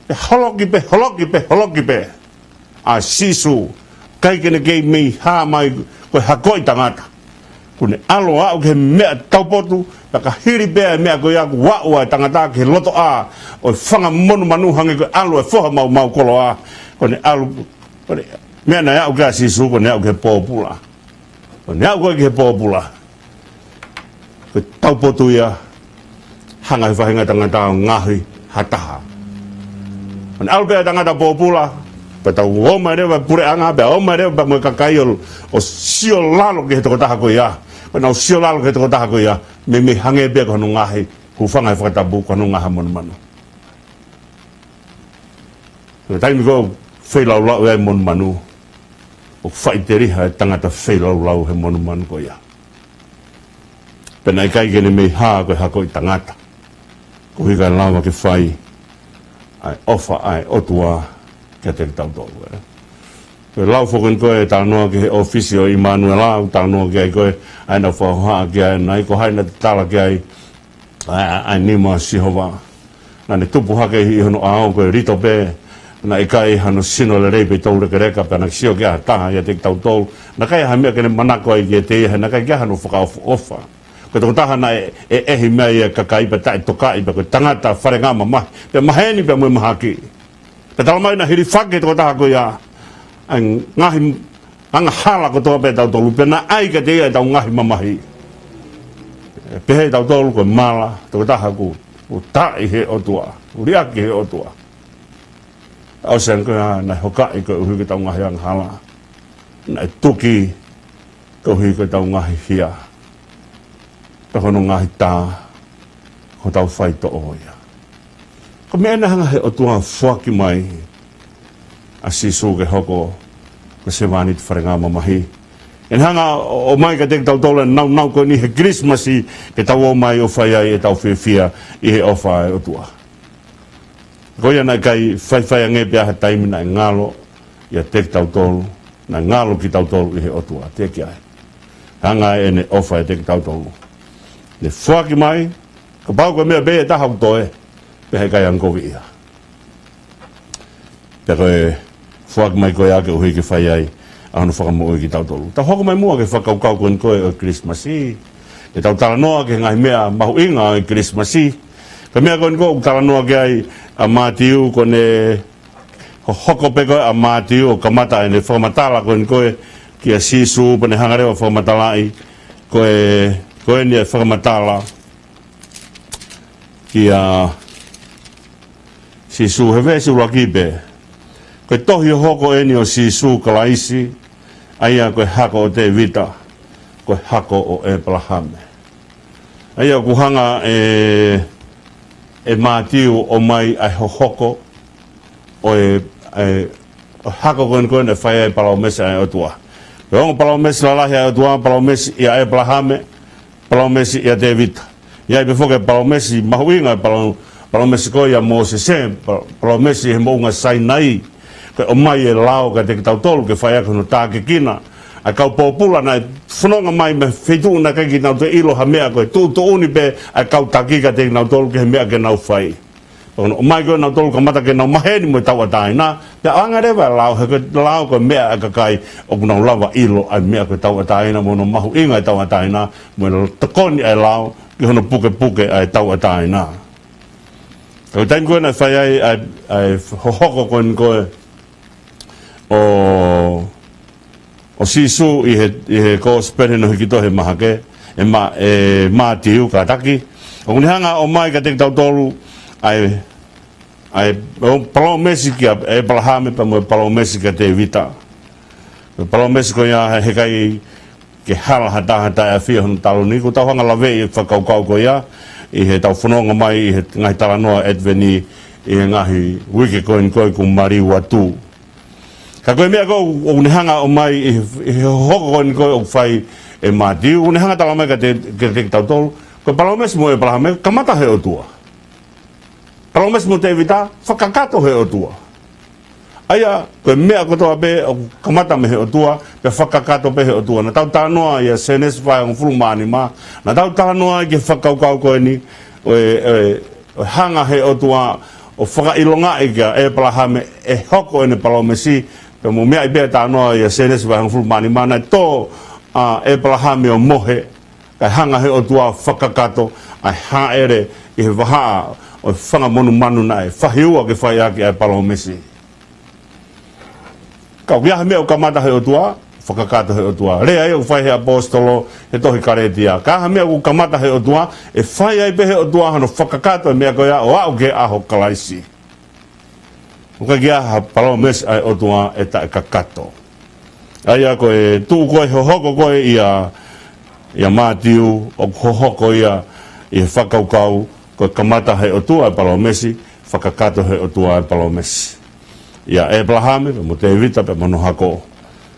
Pea holoki pē, holoki pē, holoki pē ʻa Sīsū, ʻikai ke ne kei mei hā mai ko e hako ʻo e tangata. Kuo ne ʻalu ʻo aʻu ki he meʻa taupotu, pea ka hili pē ʻa e meʻa ko ia kuo aʻu ʻa e tangata ki he lotoʻā ʻo e fanga monumanu hangē ko e ʻalu ʻa e foha maumau koloa. Ko ʻene ʻalu, ko ʻene, meʻa naʻe aʻu ki ai ʻa Sīsū, ko ʻene aʻu ki he pōpula. Ko ʻene aʻu ko ē ki he pōpula, ko e taupotu ia, hanga he faʻahinga ʻo e tangata ʻo ngaohi ha taha. Ko ʻene ʻalu pē ʻa e tangata pōpula, pea tau ō mai leva e puleʻanga, pea ō mai leva pea mo e kakai ʻo, ʻo sio lalo ki he tokotaha ko ia. Ko ʻenau sio lalo ki he tokotaha ko ia, meimei hangē pē ko hono ngaohi, hūfanga he fakatapu, ko hono ngaohi ha monumanu. Ko e taimi ko ē ʻoku feilaulau ai e monumanu, ʻoku faʻiteliha e tangata feilaulau he monumanu ko ia. Pea naʻe ʻikai ke ne mei hā ko e hako ʻo e tangata, koeʻuhi kae lava ke fai ʻa e ʻofa ʻa e ʻOtua kiate kitautolu, ē. Ko e lau foki eni ko e talanoa ki he ʻōfisi ʻo ʻImanuela, ʻoku talanoa ki ai ko e ʻa ena faoha ki ai, naʻe ʻi ai ko hai naʻe tatala ki ai ʻa e, ʻa e nima ʻo Sihova. Naʻa ne tupu hake ʻi hono ʻao ko e lito pē, naʻe ʻikai hano sino lelei pe toulekeleka, pea naʻe sio ki ai ha taha ʻiate kitautolu. Naʻe ʻikai ha meʻa ke ne manako ai kiate ia, he naʻe ʻikai ke ʻi ai hano fakaʻofoʻofa. Ko e tokotaha naʻe ʻehiʻehi mai e kakai pea taʻetokaʻi, pea ko e tangata falengamamahi, pea maheni pea mo e mahaki. Pea talamai naʻe hilifaki e tokotaha ko ia ʻa e ngaahi angahala kotoa pē ʻatautolu, pea naʻe ʻai kiate ia ʻetau ngaahi mamahi. ʻE pehē ʻe tautolu ko e mala, tokotaha kuo, kuo taaʻi he ʻOtua, kuo liʻaki he ʻOtua. ʻOsi ange ko ia naʻe hokaʻi koeʻuhi ko ʻetau ngaahi angahala. Naʻe tuki koeʻuhi ko ʻetau ngaahi hia, pea ko hono ngaahi tā, ko hotau faitoʻo ia. Ko e meʻa naʻe hanga he ʻOtua ʻo foaki mai ʻa Sīsū ke hoko ko e sevāniti falengamamahi. ʻE ne hanga ʻo, ʻomai kiate kitautolu e nāunau ko eni he Kilisimasi ke tau ō mai ʻo fai ai ʻetau fiefia ʻi he ʻofa ʻa e ʻOtua. Ko ia naʻe ʻikai faifai ange pea ha taimi naʻe ngalo ʻiate kitautolu, naʻe ngalo kitautolu ʻi he ʻOtua, teʻeki ai. Hanga ʻene ʻofa ʻiate kitautolu. Ne foaki mai, kapau ko e meʻa pē ʻe taha ʻoku toe, pea heʻikai ange kovi ia. Pea ko e foaki mai ko ia ke ʻuhi ke fai ai ʻa hono fakamoʻui kitautolu. Tau hoko mai muʻa ki he fakakaukau ko eni ko e ʻo e Kilisimasi. Ke tau talanoa ki he ngaahi meʻa mahuʻinga ʻo e Kilisimasi. Ko e meʻa ko eni ko ē ʻoku talanoa ki ai ʻa Mātiu, ko ʻene hohoko pē ko ē ʻa Mātiu ʻo kamata ʻene fakamatala ko eni ko ē kia Sīsū, pea ne hanga leva ʻo fakamatalaʻi ko e, ko eni e fakamatala kia Sīsū he veesi ʻuluaki pē. Ko e tohi hohoko eni ʻo Sīsū Kalaisi, ʻa ia ko e hako ʻo Tēvita, ko e hako ʻo ʻĒpalahame. ʻA ia ʻoku hanga ʻe, ʻe Mātiu ʻo ʻomai ʻa e hohoko ʻo e, ʻa e, ʻo e hako ko eni ko ē naʻe fai ai e palōmesi ʻa e ʻOtua. Ko e ongo palōmesi lalahi ʻa e ʻOtua, palōmesi ʻia ʻĒpalahame, palōmesi ʻia Tēvita. ʻI ai pē foki e palōmesi mahuʻinga, palō-, palōmesi ko ia ʻia Mōsese, pa-, palōmesi he moʻunga Sainai. Ko e ʻomai e lao kiate kitautolu ke fai ʻaki hono tākiekina ʻa e kau pōpula naʻe fononga mai mei he feituʻu naʻe ʻikai ke nau toe ʻilo ha meʻa, ko e tuʻutuʻuni pē ʻa e kau taki kiate kinautolu ki he meʻa ke nau fai. Pea ko hono ʻomai ko ē ʻo nautolu kamata ke nau maheni mo e tauʻatāina, pea ʻoange leva e lao, he ko e lao ko e meʻa ʻa e kakai ʻoku nau lava ʻilo ʻa e meʻa ko e tauʻatāina mo hono mahuʻinga e tauʻatāina, mo e tokoni ʻa e lao ki hono pukepuke ʻa e tauʻatāina. Ko e taimi ko ē naʻe fai ai ʻa e, ʻa e hohoko ko eni ko ē ʻo, ʻo Sīsū ʻi he, ʻi he Kōsipeli naʻe hiki tohi ʻe Mahake, ʻe Ma-, ʻe Mātiu kātaki. ʻOku ne hanga ʻo ʻomai kiate kitautolu ʻa e, ʻa e, ʻo palōmesi kia ʻĒpalahame pea mo e palōmesi kia Tēvita. Ko e palōmesi ko ia he, heʻikai ke hala ha taha taʻe ʻafio hono taloni. Ko ʻetau hanga ʻo laveʻi e fakakaukau ko ia ʻi heʻetau fononga mai ʻi he ngaahi talanoa ʻAtiveni ʻi he ngaahi uike ko eni ko ē kuo maliu atu. Ka ko e meʻa ko ē ʻoku ne hanga ʻo ʻomai ʻi he, ʻi he hohoko ko eni ko ē ʻoku fai ʻe Mātiu, ʻoku ne hanga ʻo talamai kiate, kiate kitautolu, ko e palōmesi mo ʻĒpalahame, kamata he ʻOtua. Palōmesi mo Tēvita, fakakakato he ʻOtua. ʻA ia, ko e meʻa kotoa pē ʻoku kamata mei he ʻOtua, pea fakakakato pē he ʻOtua. Naʻa tau talanoa ʻia Sēnesi vahe hongofulu mā nima, naʻa tau talanoa ai ki he fakakaukau ko eni, ʻo e, ʻo e, ʻo e hanga he ʻOtua ʻo fakaʻilongaʻi kia ʻĒpalahame ʻe hoko ʻene palōmesi, pea mo e meʻa ia pē ʻa e talanoa ʻia Sēnesi vahe hongofulu mā nima, naʻe tō ʻa ʻĒpalahame ʻo mohe, kae hanga he ʻOtua ʻo fakakakato ʻa e hāʻele ʻi he vahaʻa ʻo e fanga monumanu naʻe fahiua ke fai ʻaki ʻa e palōmesi. Ka ʻoku ʻi ai ha meʻa ʻoku kamata he ʻOtua, fakakakato he ʻOtua. Lea ia ʻoku fai he ʻaposetolo he tohi Kalētia. Ka ʻi ai ha meʻa ʻoku kamata he ʻOtua, ʻe fai ai pē he ʻOtua hono fakakakato e meʻa ko ia ʻo aʻu ki he ʻaho ʻo Kalaisi. ʻOku ʻikai ke ʻi ai ha palōmesi ʻa e ʻOtua ʻe taʻekakato. ʻA ia ko e tuʻu ko ē hohoko ko ē ʻia, ʻia Mātiu, ʻoku hohoko ia ʻi he fakakaukau, ko e kamata he ʻOtua e palōmesi, fakakakato he ʻOtua e palōmesi. ʻIa ʻĒpalahame, pea mo Tēvita, pea mo hono hako.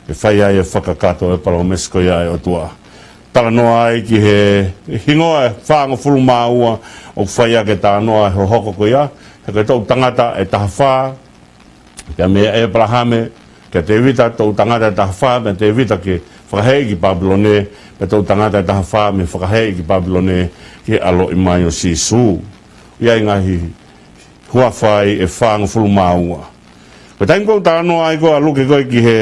ʻE fai ai e fakakakato e palōmesi ko ia ʻa e ʻOtua. Talanoa ai ki he hingoa ʻe fāngofulu mā ua ʻoku fai ʻaki e talanoa e hohoko ko ia, he ko e toʻu tangata ʻe taha fā, pea mei ʻĒpalahame, kia Tevita, toʻu tangata ʻe taha fā, pea Tevita ke fakaheeʻi ki Papilone, pea toʻu tangata ʻe taha fā, mei he fakaheeʻi ki Papilone, ki he ʻaloʻi mai ʻo Sīsū. ʻI ai e ngaahi huafa ʻe fāngofulu mā ua. Ko e taimi ʻoku talanoa ai ko ē ʻa Luke ko ē ki he,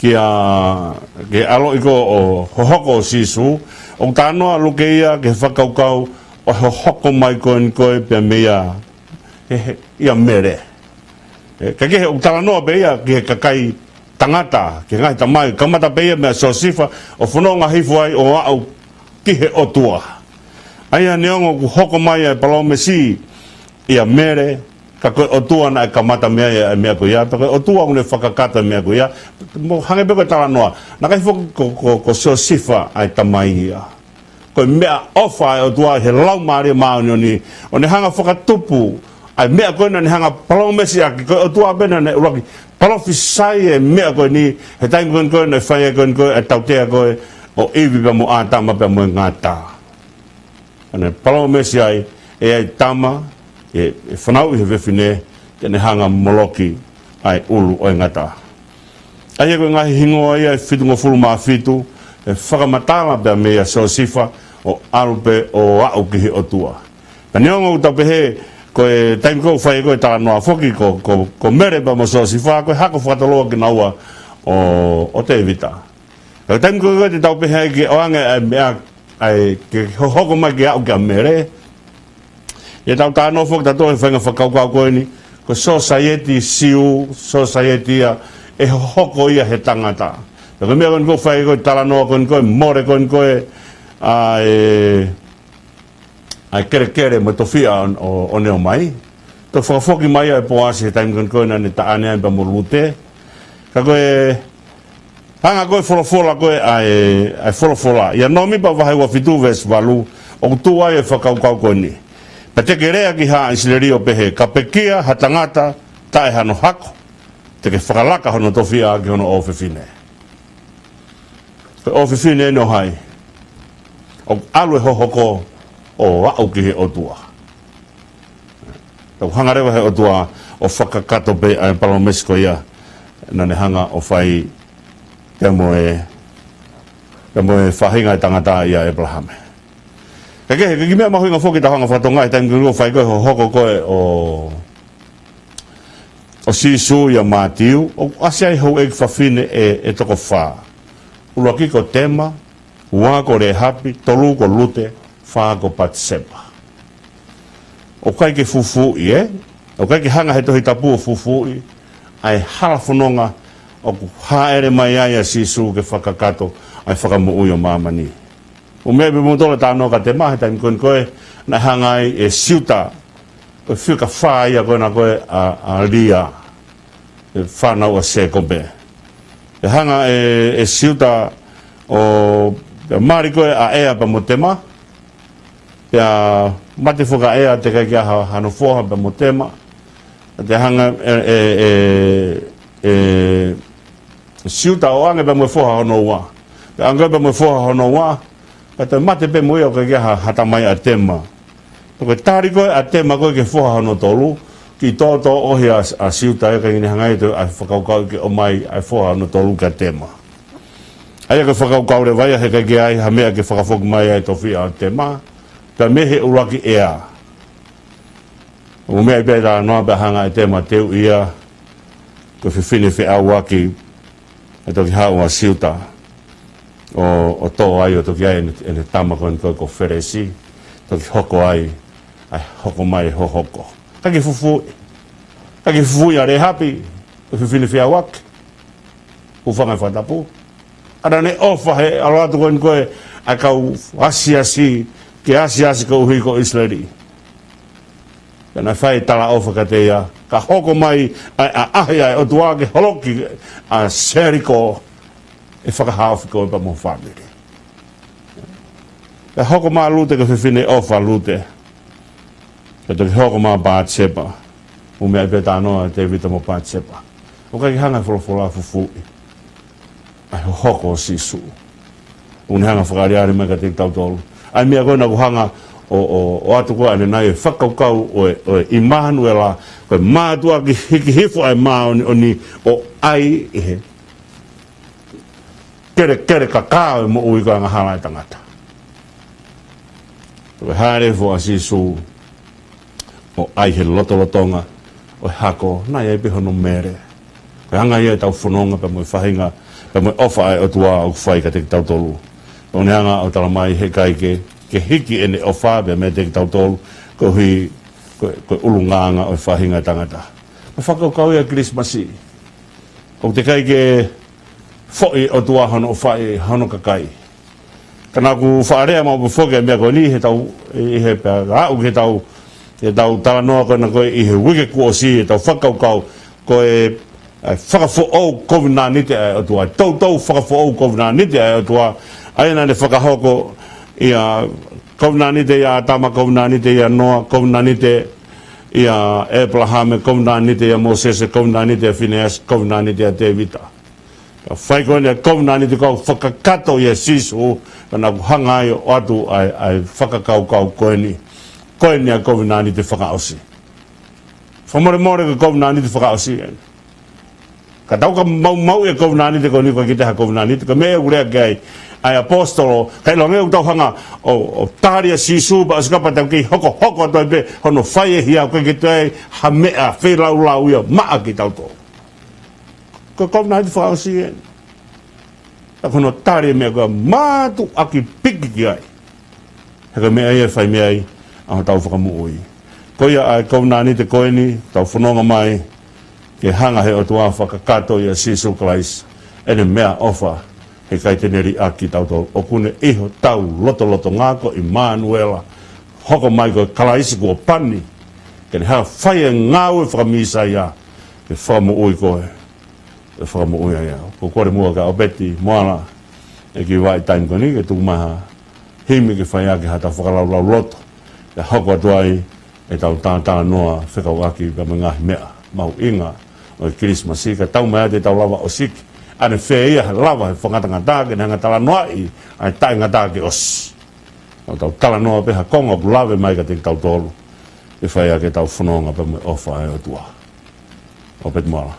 ki he, ki he ʻaloʻi ko ē ʻo hohoko ʻo Sīsū, ʻoku talanoa ʻa Luke ia ki he fakakaukau ʻo e hohoko mai ko eni ko ē pea mei a, he, he, ʻia Mele. ʻE, ka ko e ʻoku talanoa pē ia ki he kakai tangata, ki he ngaahi tamai, kamata pē ia meia Siosifa, ʻo fononga hifo ai ʻo aʻu ki he ʻOtua. ʻA ia neongo ʻoku hoko mai ʻa e palōmesi ʻia Mele, ka ko e ʻOtua naʻe kamata mei ai ʻa e meʻa ko ia, pea ko e ʻOtua ʻoku ne fakakakato e meʻa ko ia, mo hangē pē ko e talanoa. Naʻe ʻikai foki ko, ko, ko Siosifa ʻa e tamai ia. Ko e meʻaʻofa ʻa e ʻOtua ʻi he Laumālie Māʻoniʻoni, ʻo ne hanga fakatupu ʻa e meʻa ko ē naʻa ne hanga palōmesi ʻaki, ko e ʻOtua pē naʻa ne ʻuluaki palofisai e meʻa ko eni, he taimi ko eni ko ē naʻe fai ai ko eni ko ē ʻa e tautea ko ē ʻo ʻIvi pea mo ʻĀtama pea mo e ngata. ʻA ne palōmesi ai, ʻe ʻi ai e tama, ʻe, ʻe fanauʻi ʻe he fefine, te ne hanga moloki ʻa e ʻulu ʻo e ngata. ʻA ia ko e ngaahi hingoa ia ʻe fitungofulu mā fitu, ʻe fakamatala pea meia Siosifa ʻo ʻalu pē ʻo aʻu ki he ʻOtua. Ka neongo ʻoku tau pehē, ko e taimi ko ē ʻoku fai ko ē talanoa foki, ko, ko, ko Mele pea mo Siosifa, ko e hako fakatoloa kinaua ʻo, ʻo Tevita. Ka ko e taimi ko ē ʻoku tau pehē ai ke ʻoange ʻa e meʻa, ʻa e ke hohoko mai ke aʻu kia Mele. ʻE tau talanoa foki tautolu he faʻahinga fakakaukau ko eni, ko e sōsaieti Siu, sōsaieti ia ʻe hohoko ia he tangata. Ka ko e meʻa ko eni ʻoku fai ko ē talanoa ko eni ko ē, mole ko eni ko ē, ʻa e, ʻa e kelekele mo e tofiʻa ʻo, ʻo, ʻo ne ʻomai. Toki fakafoki mai ʻa e Poasi he taimi ko eni ko ē naʻa ne taʻane ai pea mo Lute. Ka ko e hanga ko ē folofola ko ē ʻa e, ʻa e folofola. ʻIa Nōmipa vahe ua fitu veesi valu, ʻoku tuʻu ai e fakakaukau ko eni. Pea te ke lea ki haʻa ʻIsileli ʻo pehē, ka pekia ha tangata taʻe hano hako, te ke fakalaka hono tofiʻa ki hono ʻofefine. Ko e ʻofefine eni ʻo hai? ʻOku ʻalu e hohoko ʻo aʻu ki he ʻOtua. Tau hanga leva he ʻOtua ʻo fakakakato pē ʻa e palōmesi ko ia naʻa ne hanga ʻo fai pea mo e, pea mo e faʻahinga ʻo e tangata ʻia ʻĒpalahame. Ka ko e, ko e kiʻi meʻa mahuʻinga foki tau hanga ʻo fakatonga he taimi ko ē ʻoku fai ko ē hohoko ko ē ʻo, ʻo Sīsū ʻia Mātiu, ʻoku ʻasi ai houʻeiki fafine ʻe, ʻe toko fā. ʻUluaki ko Tema, ua ko Lēhapi, tolu ko Lute, fā ko Patisepa. ʻOku ʻikai ke fufuuʻi, ē? ʻOku ʻikai ke hanga he Tohi Tapu ʻo fufuuʻi ʻa e hala fononga ʻoku hāʻele mai ai ʻa Sīsū ke fakakakato ʻa e fakamoʻui ʻo māmani. ʻOku meʻa pē mo tolo talanoa ka Tema he taimi ko eni ko ē naʻe hanga ai ʻe Siuta, ʻo e fika fā ia ko ena ko ē ʻa, ʻa Lia, ʻe fānau ʻa Sēkope. ʻE hanga ʻe, ʻe Siuta ʻo, pea mali ko ē ʻa ʻEa pea mo Tema. Pea mate foki ʻa ʻEa, teʻeki ai ke ʻi ai ha, hano foha pea mo Tema. Te hanga ʻe, ʻe, ʻe, ʻe Siuta ʻo ʻoange pea mo e foha hono ua. Pea ʻoange pea mo e foha hono ua. Pea toe mate pē mo ia ʻo ʻikai ke ʻi ai ha, ha tamai ʻa Tema. Pea ko e tali ko ē ʻa Tema ko ē ki he foha hono tolu, kiʻi tōtōʻohi ʻa, ʻa Siuta ʻikai ke ne hanga ʻe ia ʻo fakakaukau ke ʻomai ʻa e foha hono tolu kia Tema. ʻA ia ko e fakakaukau leva ia he ʻikai ke ʻi ai ha meʻa ke fakafoki mai ai e tofiʻa ʻo Tema, pea mei he ʻuluaki ʻEa. ʻOku meʻa ai pē ʻa e talanoa pea hanga ʻe Tema ʻo teuʻi ia, ko e fefine feʻauaki, ʻe toki haʻu ʻa Siuta ʻo, ʻo tō ai ʻo toki ʻai ʻene, ʻene tama ko eni ko ē ko Felesi, toki hoko ai ʻa e hoko mai e hohoko. ʻIkai ke fufuuʻi. ʻIkai ke fufuuʻi ʻa Lēhapi, ko e fefine feʻauaki. Hūfanga he fakatapu. ʻA ia naʻa ne ʻofa he ʻalu atu ko eni ko ē ʻa e kau asiasi, ke asiasi koeʻuhi ko ʻIsileli. Pea naʻe fai e talaʻofa kiate ia, ka hoko mai ʻa e ʻaʻahi ʻa e ʻOtua ke holoki ʻa Seliko, ʻe fakahaofi koe pea mo ho fāmili. Pea hoko mai ʻa Lute ko e fefine ʻofa ʻa Lute. Pea toki hoko mai ʻa Patisepa. ʻOku meʻa ai pē ʻa e talanoa ʻa Tevita mo Patisepa. ʻOku ʻikai ke hanga he folofola ʻo fufuuʻi ʻa e hohoko ʻo Sīsū. ʻOku ne hanga ʻo fakaʻaliʻali mai kiate kitautolu ʻa e meʻa ko ē naʻa ku hanga ʻo, ʻo, ʻoatu ko ē ʻanenai e fakakaukau ʻo e, ʻo e ʻImanuela, ko e mātuʻaki hiki hifo ʻa e māʻoniʻoni ʻo ʻai ʻi he kelekele kakā ʻo e moʻui ko e angahala ʻa e tangata. Ko e hāʻele hifo ʻa Sīsū ʻo ʻai he lotolotonga ʻo e hako, naʻe ʻi ai pē hono mele. Ko e anga ia ʻetau fononga pea mo e faʻahinga, pea mo e ʻofa ʻa e ʻOtua ʻoku fai kiate kitautolu. Pea ʻoku ne hanga ʻo talamai he ʻikai ke, ke hiki ʻene ʻofa pea meiate kitautolu, koeʻuhi ko e, ko e ʻulungaanga ʻo e faʻahinga ʻo e tangata. Mo e fakakaukau ia ʻa e Kilisimasi. ʻOku teʻeki ai ke foʻi ʻOtua hono ʻofaʻi hono kakai. Ka naʻa ku faʻa lea maʻu pē foki ʻa e meʻa ko eni heʻetau, ʻi he pea aʻu ki heʻetau, heʻetau talanoa ko ena ko ē ʻi he uike kuo ʻosi, heʻetau fakakaukau ko e, ʻa e fakafoʻou kovinānite ʻa e ʻOtua, toutou fakafoʻou kovinānite ʻa e ʻOtua, ʻa ia naʻa ne fakahoko ʻia kovinānite ʻia ʻĀtama, kovinānite ʻia Noa, kovinānite ʻia ʻĒpalahame, kovinānite ʻia Mōsese, kovinānite ʻia Fineasi, kovinānite ʻia Tēvita. Ka fai ko eni ʻa e kovinānite kuo fakakakato ʻia Sīsū, ka naʻa ku hanga ai ʻo ʻoatu ʻa e, ʻa e fakakaukau ko eni. Ko eni ʻa e kovinānite fakaʻosi. Fakamolemole ko e kovinānite fakaʻosi eni. Ka tau ka maumauʻi e kovinānite ko eni, ko e kiʻi taha kovinānite, ko e meʻa ʻoku lea ki ai ʻa e ʻaposetolo, ka ʻilonga ʻoku tau hanga ʻo, ʻo tali ʻa Sīsū pea ʻosi kapa tau kei hokohoko atu ai pē hono fai e hia, ʻoku ʻikai ke toe ai ha meʻa feilaulau ia maʻa kitautolu. Ko e kovinānite fakaʻosi eni. Ka ko hono tali e meʻa ko ē ʻoku mātuʻaki piki ki ai. He ko e meʻa ia ʻe fai mei ai ʻa hotau fakamoʻui. Ko ia ʻa e kovinānite ko eni, tau fononga mai, ke hanga he ʻOtua fakakakato ʻia Sīsū Kalaisi ʻene meʻaʻofa, he ʻikai te ne liʻaki kitautolu. ʻOku ne ʻi hotau lotolotonga ko ʻImanuela, hoko mai ko e Kalaisi kuo pani, ke ne hanga fai e ngāue fakamīsaia, ke fakamoʻui koe, ke fakamoʻui ai au. Ko e kole muʻa kia ʻOpeti Moala, ʻe kiʻi vaʻi taimi ko eni, ke tuku mai ha himi ke fai ʻaki haʻatau fakalaulauloto, ke hoko atu ai ʻetau talatalanoa fekauʻaki pea mo e ngaahi meʻa mahuʻinga ʻo e Kilisimasi, ka tau mai ʻa ʻetau lava ʻo siki. ʻAnefē ia he lava he fakangatangata ke ne hanga talanoaʻi ʻa e taʻengata ke ʻosi. ʻO tau talanoa pē ha konga ʻoku lave mai kiate kitautolu, ke fai ʻaki ʻetau fononga pea mo e ʻofa ʻa e ʻOtua. ʻOpeti Moala.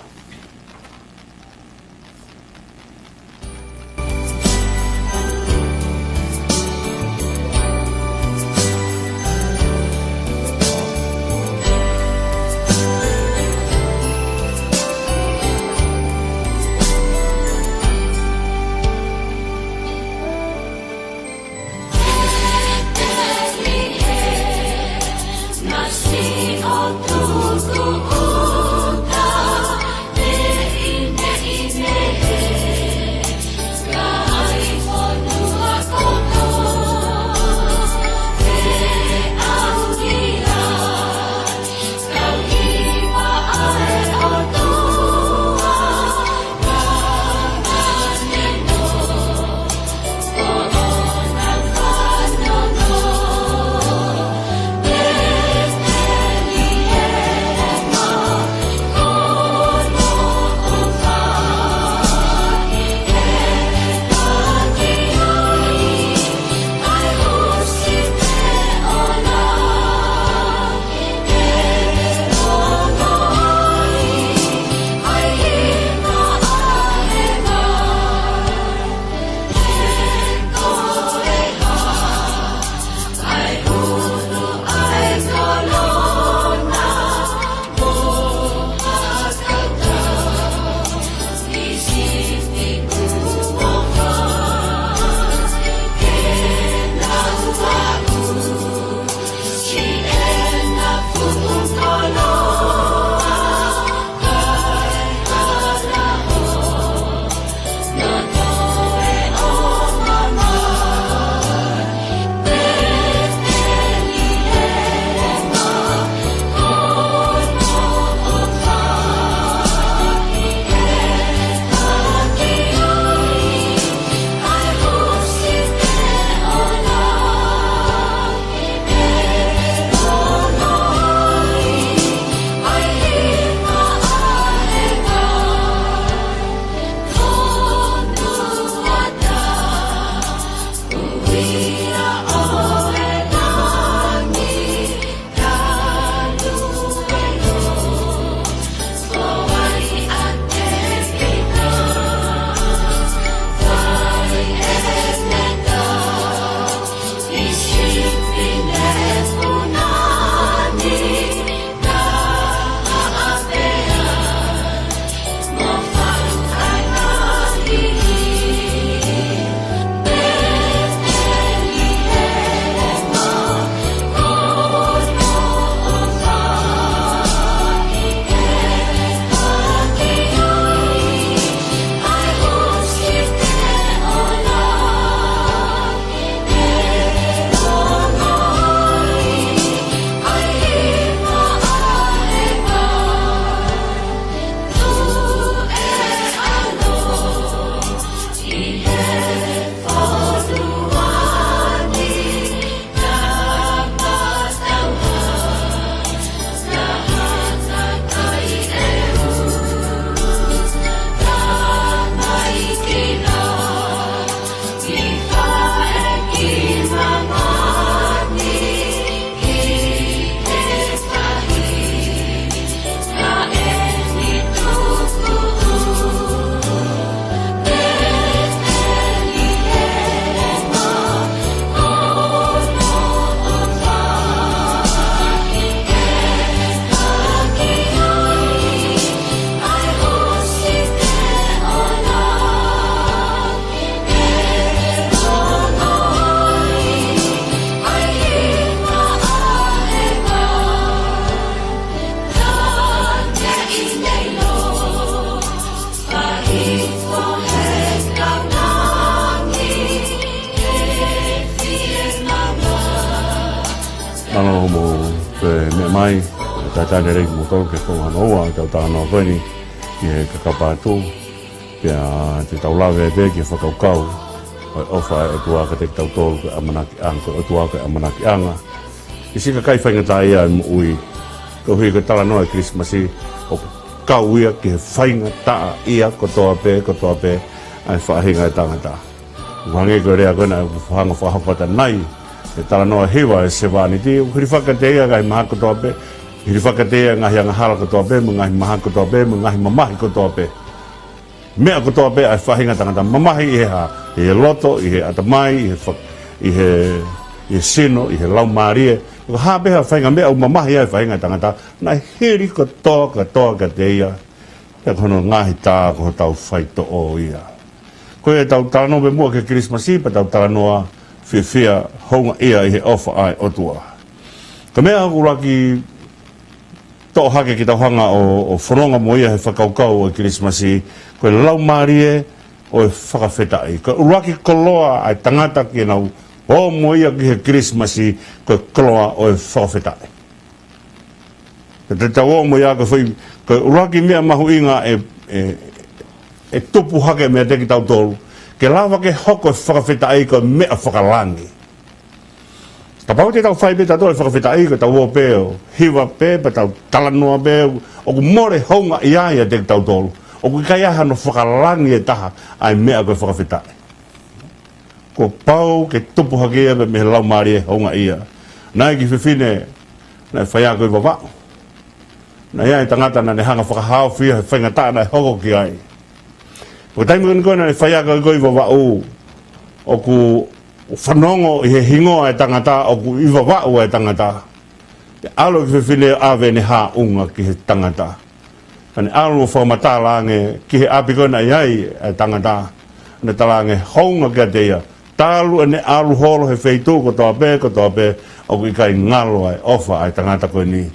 Mo e meʻa mai, tau talitali lelei kimoutolu ki he konga hono ua ʻetau talanoa ko eni ki he kakapa atu, pea te tau lave ai pē ki he fakakaukau ʻo e ʻofa ʻa e ʻOtua kiate kitautolu ko e ʻamanakiʻanga, ko e ʻOtua ko e ʻamanakiʻanga. ʻI he siʻi kakai faingataʻaʻia ʻo e moʻui, koeʻuhi ko e talanoa ʻo e Kilisimasi ʻoku kau ia ki he faingataʻaʻia kotoa pē, kotoa pē ʻa e faʻahinga ʻo e tangata. ʻOku hangē ko e lea ko ē naʻe hanga fakahoko atu ʻanenai, ʻe talanoa hiva ʻa e sevāniti, ʻoku hilifaki kiate ia ʻa e ngaahi mahaki kotoa pē, hilifaki kiate ia ʻa e ngaahi angahala kotoa pē, mo e ngaahi mahaki kotoa pē, mo e ngaahi mamahi kotoa pē. Meʻa kotoa pē ʻa e faʻahinga tangata, mamahi ʻi he hā, ʻi he loto, ʻi he ʻatamai, ʻi he fa-, ʻi he, ʻi he sino, ʻi he laumālie. Ko e hā pē ha faʻahinga meʻa ʻoku mamahi ai ʻa e faʻahinga tangata, naʻe hili kotoa, kotoa kiate ia. Pea ko hono ngaahi tā ko hotau faitoʻo ia. Ko ia ʻetau talanoa pē muʻa ki he Kilisimasi, pea tau talanoa fiefia houngaʻia ʻi he ʻofa ʻa e ʻOtua. Ko e meʻa ʻoku ʻuluaki toʻo hake ke tau hanga ʻo, ʻo fononga mo ia he fakakaukau ʻo e Kilisimasi, ko e laumālie ʻo e fakafetaʻi. Ko e ʻuluaki koloa ʻa e tangata ke nau ō mo ia ki he Kilisimasi, ko e koloa ʻo e fakafetaʻi. Te tau ō mo ia ko e foʻi, ko e ʻuluaki meʻa mahuʻinga ʻe, ʻe, ʻe tupu hake meiate kitautolu, ke lava ke hoko e fakafetaʻi ko e meʻa fakalangi. Kapau te tau fai pē tautolu e fakafetaʻi, ko ʻetau ō pē ʻo hiva pē, pea tau talanoa pē, ʻoku mole houngaʻia ia ʻiate kitautolu. ʻOku ʻikai ai hano fakalangi ʻe taha ʻa e meʻa ko e fakafetaʻi. Kuo pau ke tupu hake ia mei he laumālie houngaʻia. Naʻe ʻi ai e kiʻi fefine naʻe faiako ʻi Vavaʻu. Naʻe ʻi ai e tangata naʻa ne hanga fakahaofi ia he faingataʻa naʻe hoko ki ai. Ko e taimi ko ē naʻa ne faiako ai ko ē ʻi Vavaʻu, ʻoku fanongo ʻi he hingoa ʻo e tangata, ʻoku ʻi Vavaʻu ʻa e tangata. Pea ʻalu e kiʻi fefine ʻo ʻave ʻene haʻunga ki he tangata. Pea ne ʻalu ʻo fakamatala ange ki he ʻapi ko ē naʻe ʻi ai ʻa e tangata. Ne talaange hounga kiate ia. Talu ʻene ʻalu holo he feituʻu kotoa pē, kotoa pē, ʻoku ʻikai ngalo ʻa e ʻofa ʻa e tangata ko eni.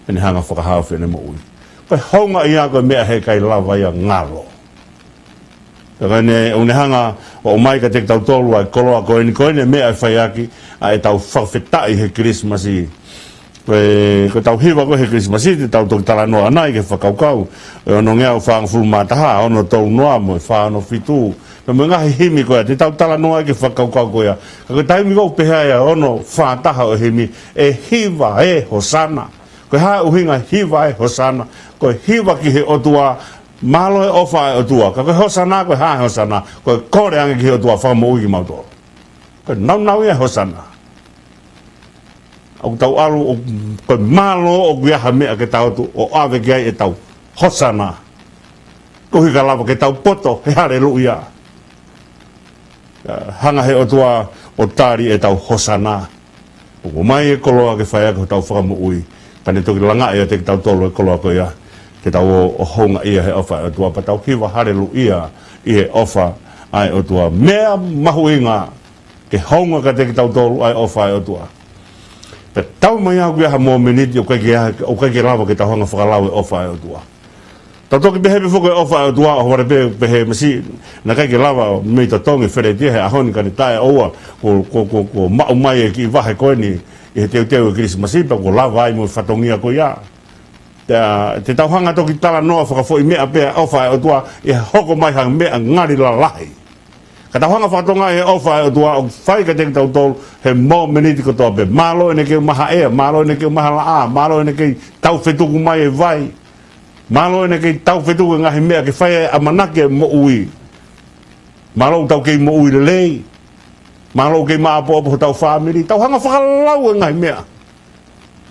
ʻEne hanga fakahaofi ʻene moʻui. Ko e houngaʻia ko e meʻa he ʻikai lava ia ʻo ngalo. Pea ko ʻene, ʻoku ne hanga ʻo ʻomai kiate kitautolu ʻa e koloa ko eni, ko ʻene meʻa ʻe fai ʻaki ʻa ʻetau fakafetaʻi he Kilisimasi. Ko e, ko ʻetau hiva ko ē he Kilisimasi, te tau toki talanoa ʻanenai ki he fakakaukau ʻo e ono ngeau fāngofulu mā taha, ono tolu noa mo e fā ono fitu. Pea mo e ngaahi himi ko ia, te tau talanoa ai ki he fakakaukau ko ia. Ka ko e taimi ʻoku pehē ai ʻa e ono fā taha ʻo e himi, ʻe hiva ē Hosana. Ko e hā e ʻuhinga hiva ē Hosana? Ko e hiva ki he ʻOtua, mālō e ʻofa ʻa e ʻOtua. Ka ko e Hosana, ko e hā e Hosana? Ko e kole ange ki he ʻOtua fakamoʻui kimautolu. Ko e nāunau ia e Hosana. ʻOku tau ʻalu, ʻo, ko e mālō ʻoku ʻi ai ha meʻa ke tau ō atu ʻo ʻave ki ai ʻetau Hosana. Koeʻuhi ka lava ke tau poto he haleluʻia. Hanga he ʻOtua ʻo tali ʻetau Hosana. ʻOku ʻomai e koloa ke fai ʻaki hotau fakamoʻui. Ka ne toki langaʻi ʻiate kitautolu e koloa ko ia. Ke tau ō ʻo houngaʻia he ʻofa ʻa e ʻOtua pea tau hiva haleluʻia ʻi he ʻofa ʻa e ʻOtua. Meʻa mahuʻinga ke hounga kiate kitautolu ʻa e ʻofa ʻa e ʻOtua. Pea taumaiā ʻoku ʻi ai ha momeniti ʻoku ʻikai ke, ʻoku ʻikai ke lava ke tau hanga fakalau e ʻofa ʻa e ʻOtua. Tau toki pehē pē foki e ʻofa ʻa e ʻOtua, ʻo hore pē, pehē masi, naʻe ʻikai ke lava mei totongi Feletia he ʻaho ni ka ne taʻeʻoua, kuo, kuo, kuo, kuo maʻu mai e kiʻi vahe ko eni ʻi he teuteu e Kilisimasi, pea kuo lava ai mo e fatongia ko ia. Te, te tau hanga toki talanoa fakafoʻi meʻa pē ʻa e ʻofa ʻa e ʻOtua, ʻi he hoko mai ha meʻa ngali lalahi. Ka tau hanga fakatokangaʻi e ʻofa ʻa e ʻOtua ʻoku fai kiate kitautolu he momeniti kotoa pē. Mālō ʻene keu maha ʻea, mālō ʻene keu maha laʻā, mālō ʻene kei taufetuku mai e vai. Mālō ʻene kei taufetuku e ngaahi meʻa ke fai e ʻamanaki e moʻui. Mālō ʻoku tau kei moʻui lelei. Mālō ʻoku kei maʻopoʻopo hotau fāmili. Tau hanga fakalau e ngaahi meʻa.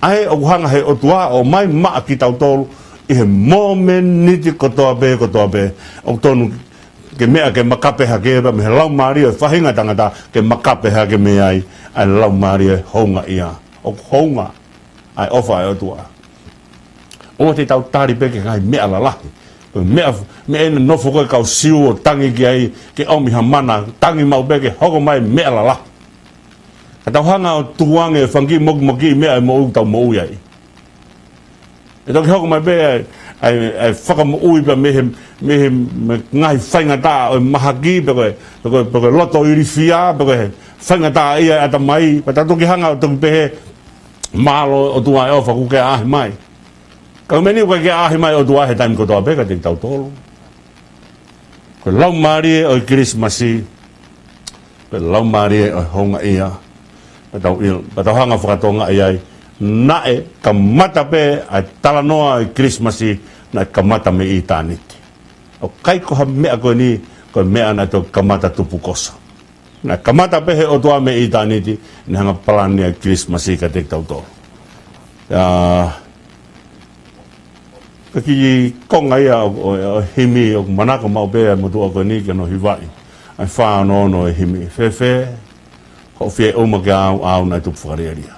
ʻA ē ʻoku hanga he ʻOtua ʻo ʻomai maʻa kitautolu ʻi he momeniti kotoa pē, kotoa pē. ʻOku tonu ke meʻa ke makape hake pea mei he laumālie ʻo e faʻahinga tangata ke makape hake mei ai ʻa e laumālie houngaʻia. ʻOku hounga ʻa e ʻofa ʻa e ʻOtua. ʻOua te tau tali pē ki he ngaahi meʻa lalahi. Ko e meʻa, meʻa ʻena nofo ko ē kau Siu ʻo tangi ki ai, ke ʻomi ha mana, tangi maʻu pē ke hoko mai meʻa lalahi. Ka tau hanga ʻo tukuange e fanga kiʻi moki, moki meʻa ʻi he moʻui ʻoku tau moʻui ai. ʻE toki hoko mai pē ʻa e, ʻa e, ʻa e fakamoʻui pea mei he, mei he, mei he ngaahi faingataʻa ʻo e mahaki, pe ko e, pe ko e, pe ko e loto ilifia, pe ko e faingataʻaʻia e ʻatamai, pea tau toki hanga ʻo toki pehē, Mālō ʻOtua e ʻofa kuo ke ʻaʻahi mai. Ka ko e meʻa ni ʻoku ʻikai ke ʻaʻahi mai ʻOtua he taimi kotoa pē kiate kitautolu. Ko e laumālie ʻo e Kilisimasi, ko e laumālie ʻo e houngaʻia. Pea tau ʻilo, pea tau hanga ʻo fakatokangaʻi ai, naʻe kamata pē ʻa e talanoa ʻo e Kilisimasi, naʻe kamata mei ʻitāniti. ʻOku ʻikai ko ha meʻa ko eni, ko e meʻa naʻe toki kamata tupukoso. Naʻe kamata pē he ʻOtua mei ʻitāniti, naʻe hanga ʻo palani ʻa e Kilisimasi kiate kitautolu. ʻIa, ko e kiʻi konga ia ʻo, ʻo, ʻo e himi ʻoku manako maʻu pē ʻa e motuʻa ko eni ke ne hivaʻi. ʻA e fā ono ono ʻo e himi. Fēfē, hoʻo fie ʻuma kiate au, ʻa au naʻe tupu fakalielia.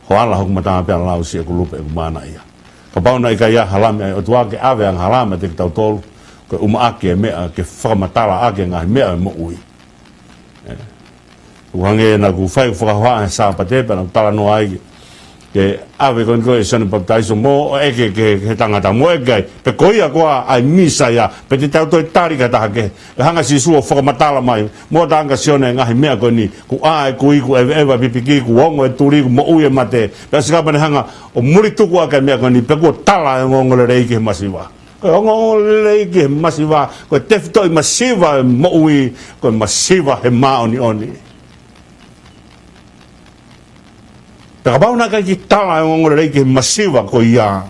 Hoʻo ala hoku mata pea lau siʻeku lupe ʻeku manaia. Kapau naʻe ʻikai ha lami ʻa e ʻOtua ke ʻave ʻa e angahala meiate kitautolu, ko e ʻumaʻā e meʻa ke fakamatalaʻaki e ngaahi meʻa ʻo e moʻui. ʻE. ʻOku hangē naʻa ku fai ʻeku fakahohaʻa he Sāpate pea naʻa ku talanoa ai ke, ke ʻave ko eni ko e Sione Papitaiso mo ʻeke ki he, ki he tangata mo ʻeke ai. Pe ko ia koā ʻa e Mīsaia, pe te tau toe tali ki ha taha kehe. Pea hanga ʻe Sīsū ʻo fakamatala mai. Mo tangata Sione ngaahi meʻa ko eni. Kuo ʻā e kui, kuo ʻeveʻeva e pipiki, kuo ongo e tuli, kuo moʻui e mate. Pea sika pea ne hanga ʻo mulituku ʻaki e meʻa ko eni. Pe kuo tala e ongoongolelei ki he masiva. Ko e ongoongolelei ki he masiva, ko e tefitoʻi masiva e moʻui, ko e masiva he māʻoniʻoni. Pea kapau naʻe ʻikai ke tala e ongoongolelei ki he masiva ko ia,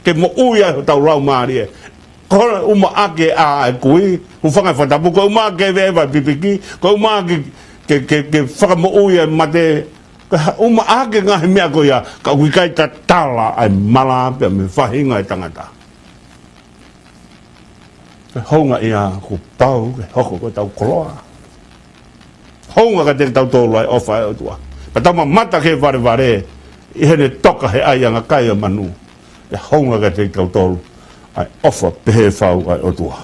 ke moʻui ai hotau laumālie. Ko e ʻumaʻā e ʻā e kui, hūfanga he fakatapu, ko e ʻumaʻā e veʻeva e pipiki, ko e ʻumaʻā e, ke, ke, ke fakamoʻui e mate, ko e ʻumaʻā e ngaahi meʻa ko ia, ka ʻoku ʻikai tatala ʻa e mala pea mo e faʻahinga e tangata. Ko e houngaʻia kuo pau ke hoko ko ʻetau koloa. Hounga kiate kitautolu ʻa e ʻofa ʻa e ʻOtua. Pea tau mamata ki he valevale, ʻi heʻene toka he ʻaiʻanga kai ʻa e manu. Ko e hounga kiate kitautolu ʻa e ʻofa pehē fau ʻa e ʻOtua.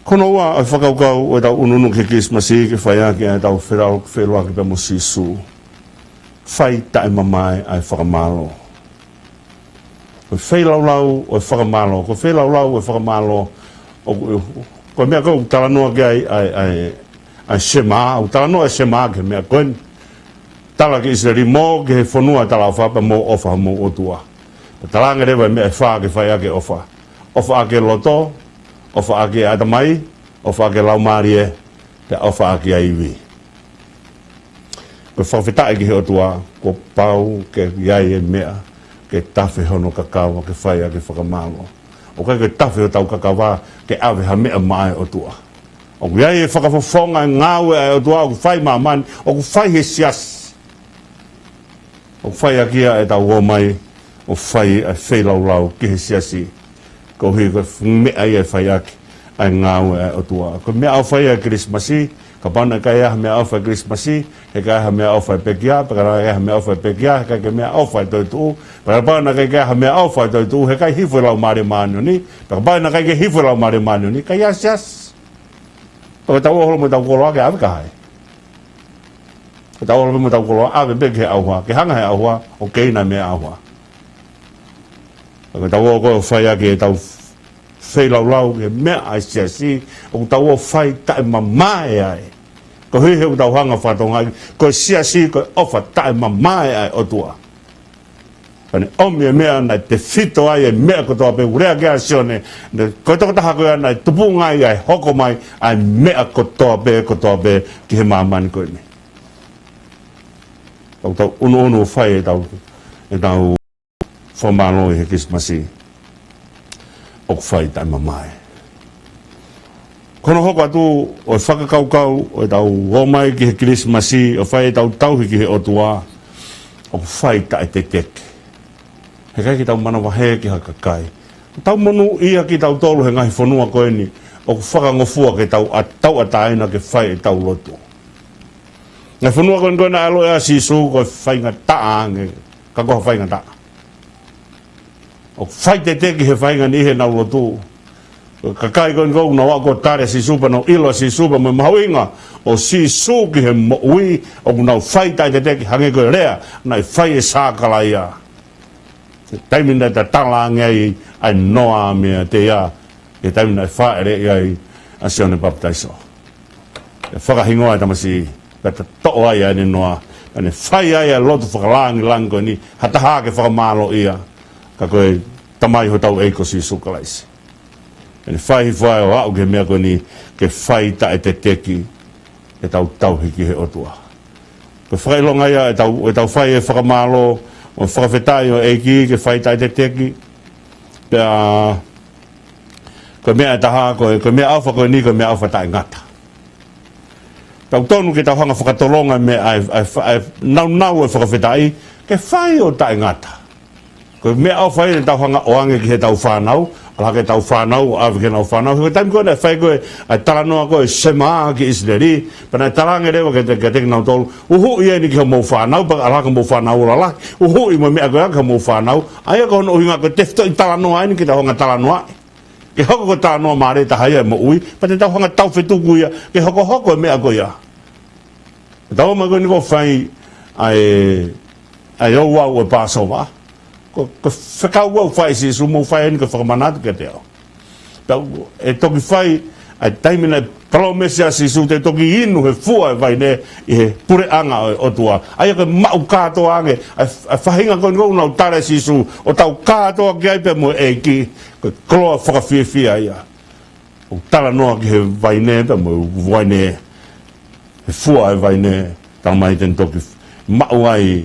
Ko hono ua ʻo e fakakaukau ʻo ʻetau ʻunuʻunu ki he Kilisimasi ke fai ʻaki ʻetau feilaulau, feilaulau pea mo Sīsū. Fai taʻemamae ʻa e fakamālō. Ko e feilaulau ʻo e fakamālō, ko e feilaulau ʻo e fakamālō, ʻo, ʻo, ko e meʻa ko ē ʻoku talanoa ki ai, ʻa e, ʻa e, ʻa e Sema, ʻoku talanoa e Sema ki he meʻa ko eni. Tala ki ʻIsileli mo ki he fonua talaʻofa pea mou ʻofa homou ʻOtua. Pea talaange leva e meʻa ʻe fā ke fai ʻaki e ʻofa. ʻOfa ʻaki e loto, ʻofa ʻaki e ʻatamai, ʻofa ʻaki e laumālie, pea ʻofa ʻaki ʻa e ivi. Ko e fakafetaʻi ki he ʻOtua, kuo pau ke ʻi ai e meʻa, ke tafe hono kakava, ke fai ʻaki e fakamālō. ʻOku ʻikai ke tafe hotau kakava, ke ʻave ha meʻa maʻa e ʻOtua. ʻOku ʻi ai e fakafofonga e ngāue ʻa e ʻOtua, ʻoku fai ʻi māmani, ʻoku fai he siasi. ʻOku fai ʻaki ia ʻetau ō mai, ʻo fai ʻa e feilaulau ki he siasi. Koeʻuhi ko e fuʻu meʻa ia ʻe fai ʻaki ʻa e ngāue ʻa e ʻOtua. Ko e meʻaʻofa ia ʻa e Kilisimasi, kapau naʻe ʻikai ha meʻaʻofa ʻa e Kilisimasi, heʻikai ha meʻaʻofa ʻa e pekia, pea kapau naʻe ʻikai ha meʻaʻofa ʻa e pekia, heʻikai ke meʻaʻofa ʻa e toetuʻu, pea kapau naʻe ʻikai ha meʻaʻofa ʻa e toetuʻu, heʻikai hifo e Laumālie Māʻoniʻoni, pea kapau naʻe ʻikai ke hifo e Laumālie Māʻoniʻoni, ʻikai ha siasi. Pea ko ʻetau ō holo mo ʻetau koloa ke ʻave ki fē? Ko ʻetau ō holo mo ʻetau koloa, ʻave pē ki he ʻauha, ke hanga he ʻauha ʻo keina e meʻa ʻauha. Pea ko ʻetau ō ko ē ʻo fai ʻaki ʻetau feilaulau ki he meʻa ʻa e siasi, ʻoku tau ō ʻo fai taʻemamae ai. Koeʻuhi he ʻoku tau hanga ʻo fakatokangaʻi, ko e siasi, ko e ʻofa taʻemamae ʻa e ʻOtua. Pea ne ʻomi e meʻa naʻe tefito ai e meʻa kotoa pē, ʻoku lea ki ai ʻa Sione, ne, ko e tokotaha ko ia naʻe tupunga ai ʻa e hoko mai ʻa e meʻa kotoa pē, kotoa pē ki he māmani ko eni. ʻOku tau ʻunuʻunu ʻo fai ʻetau, ʻetau fakamālō ʻi he Kilisimasi. ʻOku fai taʻemamae. Ko hono hoko atu ʻo e fakakaukau ʻo ʻetau ō mai ki he Kilisimasi, ʻo fai ʻetau tauhi ki he ʻOtua, ʻoku fai taʻeteteke. Heʻikai ke tau manavahē ki ha kakai. Tau monūʻia kitautolu he ngaahi fonua ko eni, ʻoku fakangofua ke tau ʻa-, tauʻatāina ke fai ʻetau lotu. Ngaahi fonua ko eni ko ē naʻe ʻaloʻi ai ʻa Sīsū ko e faingataʻa ange, ka ko ha faingataʻa. ʻOku fai teteki he faʻahinga niʻihi ʻenau lotu. Ko e kakai ko eni ʻoku nau aʻu ko ē ʻo tali ʻa Sīsū pea nau ʻilo ʻa Sīsū pea mo e mahuʻinga ʻo Sīsū ki he moʻui, ʻoku nau fai taʻeteteki hangē ko e lea naʻe fai ʻe Sakalaia. Taimi naʻe tatala ange ai ʻa e noa meiate ia, he taimi naʻe fāʻeleʻi ai ʻa Sione Papitaiso. ʻE fakahingoa e tamasiʻi, pea toʻo ai ʻa ʻene noa, Pea ne fai ai ʻa e lotu fakalāngilangi ko eni, ha taha ke fakamālōʻia, ka ko e Tamai hotau ʻEiki ko Sīsū Kalaisi. Pea ne fai hifo ai ʻo aʻu ki he meʻa ko eni, ke fai taʻeteteki ʻetau tauhi ki he ʻOtua. Ko e fakaʻilonga ia ʻetau, ʻetau fai e fakamālō, ʻo fakafetaʻi ʻo e ʻEiki ke fai taʻeteteki. Pea, ko e meʻa ʻe taha, ko e, ko e meʻaʻofa ko eni, ko e meʻaʻofa taʻengata. Tau tonu ke tau hanga fakatolonga meʻa ʻa e, ʻa e, ʻa e naunau e fakafetaʻi, ke fai ʻo taʻengata. Ko e meʻaʻofa ia ʻe tau hanga ʻoange ki heʻetau fānau, ʻalu hake ʻetau fānau, ʻave ki heʻenau fānau. He ko e taimi ko ē naʻe fai ko ē ʻa e talanoa ko ē Shema ki ʻIsileli, pea naʻe talaange leva kiate, kiate kinautolu, uhuʻi eni ki homou fānau, pea ʻalu hake homou fānau ʻo lalahi, uhuʻi mo e meʻa ko ia ki homou fānau, ʻa ia ko hono ʻuhinga ko e tefitoʻi talanoa eni ke tau hanga talanoaʻi. Ke hoko ko e talanoa mālie taha ia e moʻui, pea te tau hanga taufetuku ia, ke hokohoko e meʻa ko ia. Tau mai ko eni ko e fai ʻa e, ʻa e ouau ʻo e Pāsova. Ko, ko e fekau ʻoku fai ʻe Sīsū, mou fai eni ko e fakamanatu kiate au. Tau, ʻe toki fai, ʻa e taimi naʻe palōmesi ai ʻa Sīsū te toki inu he fua e vaine ʻi he puleʻanga ʻo e ʻOtua. ʻA ia ko e maʻu kātoa ange, ʻa e, ʻa e faʻahinga ko eni ʻoku nau tala ʻe Sīsū, ʻo tau kātoa ki ai pea mo e ʻEiki, ko e koloa fakafiefia ia. ʻOku talanoa ki he vaine pea mo e vaine, he fua e vaine, tala mai te ne toki maʻu ai,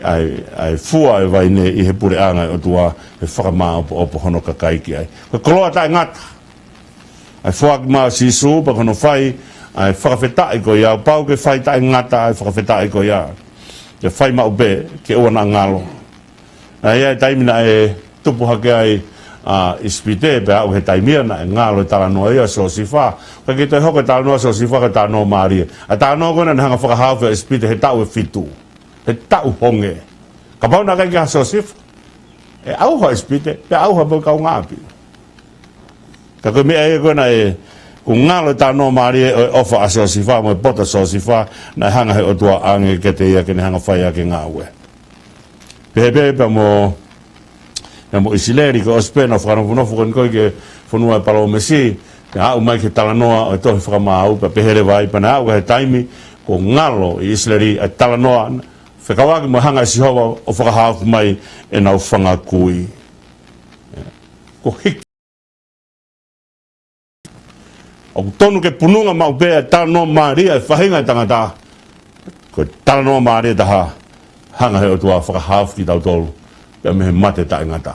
ʻa e, ʻa e fua e vaine ʻi he puleʻanga ʻo e ʻOtua, he fakamāʻopoʻopo hono kakai ki ai. Ko e koloa taʻengata. ʻA e foaki mai ʻa Sīsū, pea ko hono fai ʻa e fakafetaʻi ko ia, pau ke fai taʻengata ʻa e fakafetaʻi ko ia. Ke fai maʻu pē, ke ʻoua naʻa ngalo. ʻA ia e taimi naʻe tupu hake ai ʻa ʻIsipite, pea aʻu he taimi ia naʻe ngalo e talanoa ia ʻo Siosifa. Ka ke toe hoko e talanoa ʻo Siosifa ko e talanoa mālie. ʻA e talanoa ko ē naʻa ne hanga fakahaofi ʻa ʻIsipite he taʻu ʻe fitu. He taʻu honge. Kapau naʻe ʻikai ke ʻi ai ʻa Siosifa, ʻe ʻauha ʻa ʻIsipite, pea ʻauha pē kaungāʻapi. Ka ko e meʻa ia ko ē naʻe, ko e ngalo e talanoa mālie ʻo e ʻofa ʻa Siosifa, mo e poto ʻa Siosifa, naʻe hanga he ʻOtua ʻo ʻange kiate ia ke ne hanga fai ʻaki e ngāue. Pehē pē pea mo, pea mo ʻIsileli, ko e ʻosi pē ʻenau fakanofonofo ko eni ko ē ki he fonua ʻo e palōmesi, pea aʻu mai ki he talanoa ʻo e tohi Fakamaau, pea pehē leva ai, pea naʻe aʻu ki he taimi kuo ngalo ʻi ʻIsileli ʻa e talanoa, fekauʻaki mo e hanga ʻe Sihova ʻo fakahaofi mai ʻenau fanga kui. Ko e hiki ʻoku tonu ke pununga maʻu pē ʻa e talanoa mālie ʻa e faʻahinga ʻo e tangata. Ko e talanoa mālie taha, hanga he ʻOtua ʻo fakahaofi kitautolu pea mei he mate taʻengata.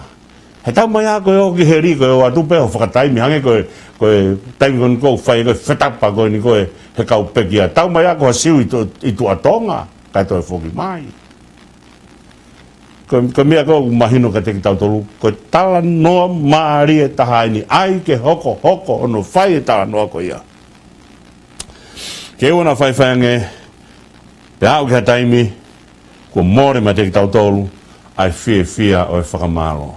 He taumaiā ko e ō ki heli ko e ō atu pē ʻo fakataimi hangē ko e, ko e taimi ko eni ʻoku fai ko ē e fetapa ko eni ko ē he kau pekia. Taumaiā ko ha Siu ʻi Tu-, ʻi Tuʻa Tonga, kae toe foki mai. Ko, ko e meʻa ko ē ʻoku mahino kiate kitautolu, ko e talanoa mālie taha eni, ʻai ke hokohoko hono fai e talanoa ko ia. Ke ʻoua naʻa faifai ange, pea aʻu ki ha taimi, kuo mole meiate kitautolu ʻa e fiefia ʻo e fakamālō.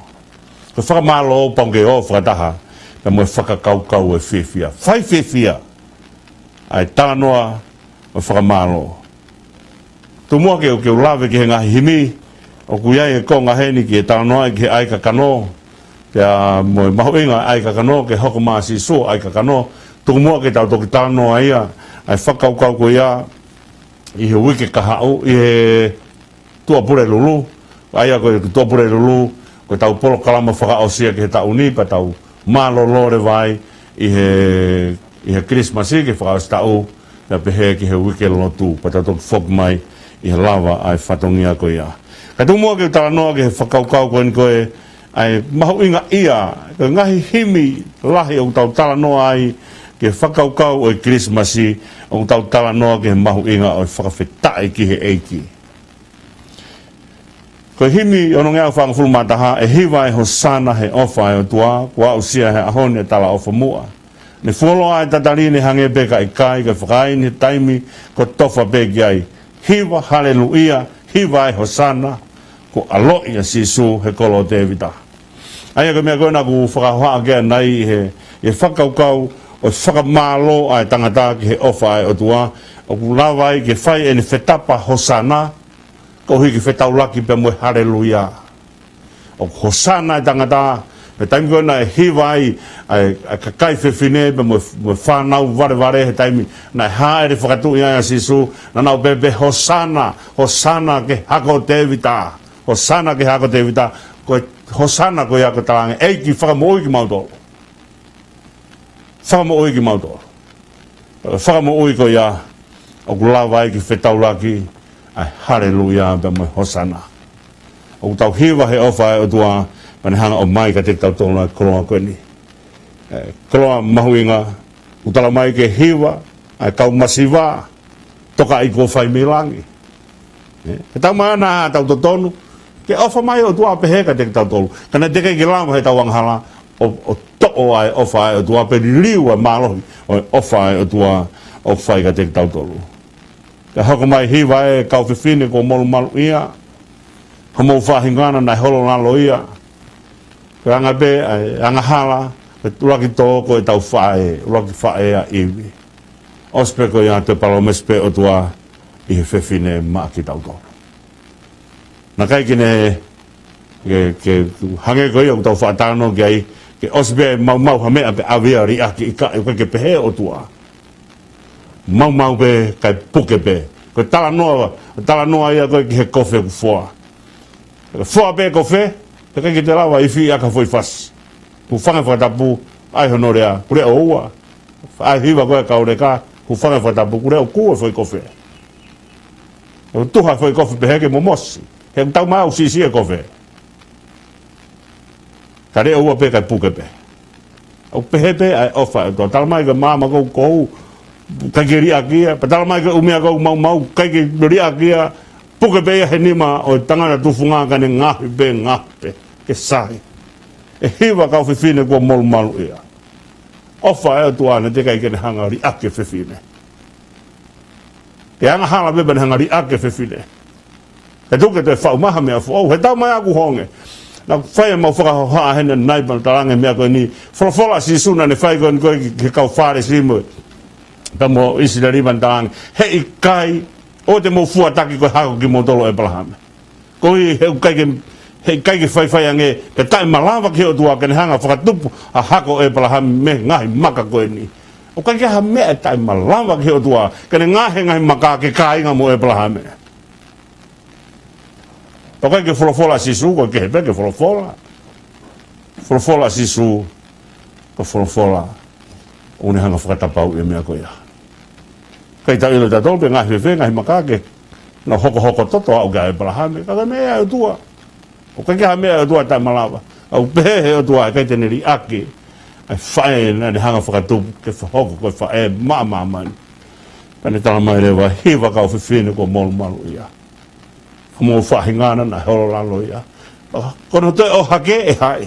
Ko e fakamālō pau ke ō fakataha pea mo e fakakaukau ʻo e fiefia. Fai fiefia ʻa e talanoa ʻo e fakamālō. Tuku muʻa ke, ke u lave ki he ngaahi himi, ʻoku ʻi ai e konga heni ki he talanoa ki he ʻaikakano, pea mo e mahuʻinga ʻaikakano, ke hoko mai ʻa Sīsū ʻaikakano. Tuku muʻa ke tau toki talanoa ia, ʻa e fakakaukau ko ia, ʻi he uike kahaʻu, ʻi he Tuʻapulelulu, ʻa ia ko e Tuʻapulelulu, ko ʻetau polokalama fakaʻosi ia ki he taʻu ni, pea tau mālōlō leva ai ʻi he, ʻi he Kilisimasi ki he fakaʻosi taʻu, pea pehē ki he uike lotu, pea tau toki foki mai ʻi he lava ʻa e fatongia ko ia. Ka tuku muʻa ke u talanoa ki he fakakaukau ko eni ko e, ʻa e mahuʻinga ia, ko e ngaahi himi lahi ʻoku tau talanoa ai, ki he fakakaukau ʻo e Kilisimasi, ʻoku tau talanoa ki he mahuʻinga ʻo e fakafetaʻi ki he ʻEiki. Ko e himi ono ngeau fāngofulu mā taha, ʻe hiva e hosana he ʻofa ʻa e ʻOtua, kuo aʻusia he ʻaho ni e talaʻofa muʻa. Ne fuoloa e tatali ne hangē pē ka ʻikai, ka fakaʻaini he taimi kuo tofa pē ki ai. Hiva haleluia, hiva e hosana, kuo ʻaloʻi ʻa Sīsū he kolo ʻo Tēvita. ʻA ia ko e meʻa ko ē naʻa ku fakahohaʻa ki ai ʻanenai ʻi he, ʻi he fakakaukau ʻo e fakamālō ʻa e tangata ki he ʻofa ʻa e ʻOtua, ʻoku lava ai ke fai ʻene fetapa hosana, koeʻuhi ke fetaulaki pea mo e haleluia. ʻOku hosana e tangata, He taimi ko ē naʻe hiva ai ʻa e, ʻa e kakai fefine pea mo, mo e fānau valevale he taimi naʻe hāʻele fakatuʻi ai ʻa Sīsū, naʻa nau pehē pē, "Hosana, Hosana ki he Hako ʻo Tēvita. Hosana ki he Hako ʻo Tēvita." Ko e Hosana ko ia ko e talaange, "ʻEiki, fakamoʻui kimautolu. Fakamoʻui kimautolu." Fakamoʻui ko ia, ʻoku lava ai ke fetaulaki ʻa e haleluia pea mo e hosana. ʻOku tau hiva he ʻofa ʻa e ʻOtua, pea ne hanga ʻo ʻomai kiate kitautolu ʻa e koloa ko eni. ʻE, koloa mahuʻinga, ʻoku talamai ke hiva ʻa e kau masiva, tokaʻi kuo fai mei langi. ʻE, he taumaiā naʻa tau totonu ke ʻofa mai ʻOtua pehē kiate kitautolu. Ka naʻe teʻeki ke lava heʻetau angahala ʻo, ʻo toʻo ʻa e ʻofa ʻa e ʻOtua pe liliu ʻa e mālohi ʻo e ʻofa ʻa e ʻOtua ʻoku fai kiate kitautolu. Ka hoko mai, hiva ʻe kau fefine kuo molumaluʻia, homou faʻahinga naʻe holo lalo ia. Ko e anga pē ʻa e angahala, ko e ʻuluaki tō ko ʻetau faʻē, ʻuluaki faʻē ʻa ʻIvi. ʻOsi pē ko ia, toe palōmesi pē ʻOtua ʻi he fefine maʻa kitautolu. Naʻe ʻikai ke ne, ke, ke hangē ko ia ʻoku tau faʻa talanoa ki ai, ke ʻosi pē ʻe maumau ha meʻa pea ʻave ia ʻo liʻaki, ʻikai, ʻikai ke pehē ʻOtua. Maumau pē kae puke pē. Ko e talanoa, talanoa ia ko ē ki he kofe kuo foa. Ka foa pē kofe, pea ʻikai ke te lava ʻo ifi ʻaki ha foʻi fasi. Hūfanga he fakatapu, ʻai hono lea, kuo leʻo ua. ʻAi hiva ko ē kau leka, hūfanga he fakatapu, kuo leʻo kū e foʻi kofe. ʻO tuha e foʻi kofe pehē ke momosi. He ʻoku taumaiā ʻoku siʻisiʻi e kofe. Ka leʻo ua pē kae puke pē. ʻOku pehē pē ʻa e ʻofa ʻa e ʻOtua. Talamai ko e maama ko ē ʻoku kohu, ʻikai ke liʻaki ia. Pea talamai ko e ʻū meʻa ko ē ʻoku maumau, ʻikai ke liʻaki ia. Puke pē ia he nima ʻo e tangata tufunga, ka ne ngaohi pē, ngaohi pē ke sai. ʻE hiva kau fefine kuo molumaluʻia. ʻOfa ʻa e ʻOtua naʻe teʻeki ai ke ne hanga ʻo liʻaki e fefine. Ke angahala pē pea ne hanga ʻo liʻaki e fefine. He tuku ke toe faʻu mai ha meʻa foʻou, he taumaiā ʻoku honge. Naʻa ku fai ʻemau fakahohaʻa heni ʻanenai pea u talaange e meʻa ko eni. Folofola ʻa Sīsū naʻa ne fai ko eni ko ē ki he kau Fālesi mo, pea mo ʻIsileli, pea ne talaange, heʻikai, ʻoua te mou fuataki ko e hako kimoutolu ʻo ʻĒpalahame. Koeʻuhi he ʻoku ʻikai ke, he ʻikai ke faifai ange, pea taʻemalava ki he ʻOtua ke ne hanga ʻo fakatupu ha hako ʻo ʻĒpalahame mei he ngaahi maka ko eni. ʻOku ʻikai ke ʻi ai ha meʻa ʻe taʻemalava ki he ʻOtua ke ne ngaohi e ngaahi maka ke kāinga mo ʻĒpalahame. Pea ʻikai ke folofola ʻa Sīsū, ko e kehe pē ke folofola. Folofola ʻa Sīsū, ko e folofola ʻoku ne hanga ʻo fakatapauʻi e meʻa ko ia. ʻIkai tau ʻilo ʻe tautolu pe ngaahi fēfē e ngaahi maka ke nau hokohoko toto ʻo aʻu kia ʻĒpalahame, ka ko e meʻa ia ʻa e ʻOtua. ʻOku ʻikai ke ʻi ai ha meʻa ʻa e ʻOtua ʻe taʻemalava. ʻOku pehē ʻe he ʻOtua ʻe ʻikai te ne liʻaki ʻa e faʻē naʻa ne hanga ʻo fakatupu ke fakahoko ko e faʻē maʻa māmani. Pea ne talamai leva, hiva kau fefine kuo molumaluʻia. Homou faʻahinga naʻe holo lalo ia. Ko hono toe ʻohake ʻe haʻi.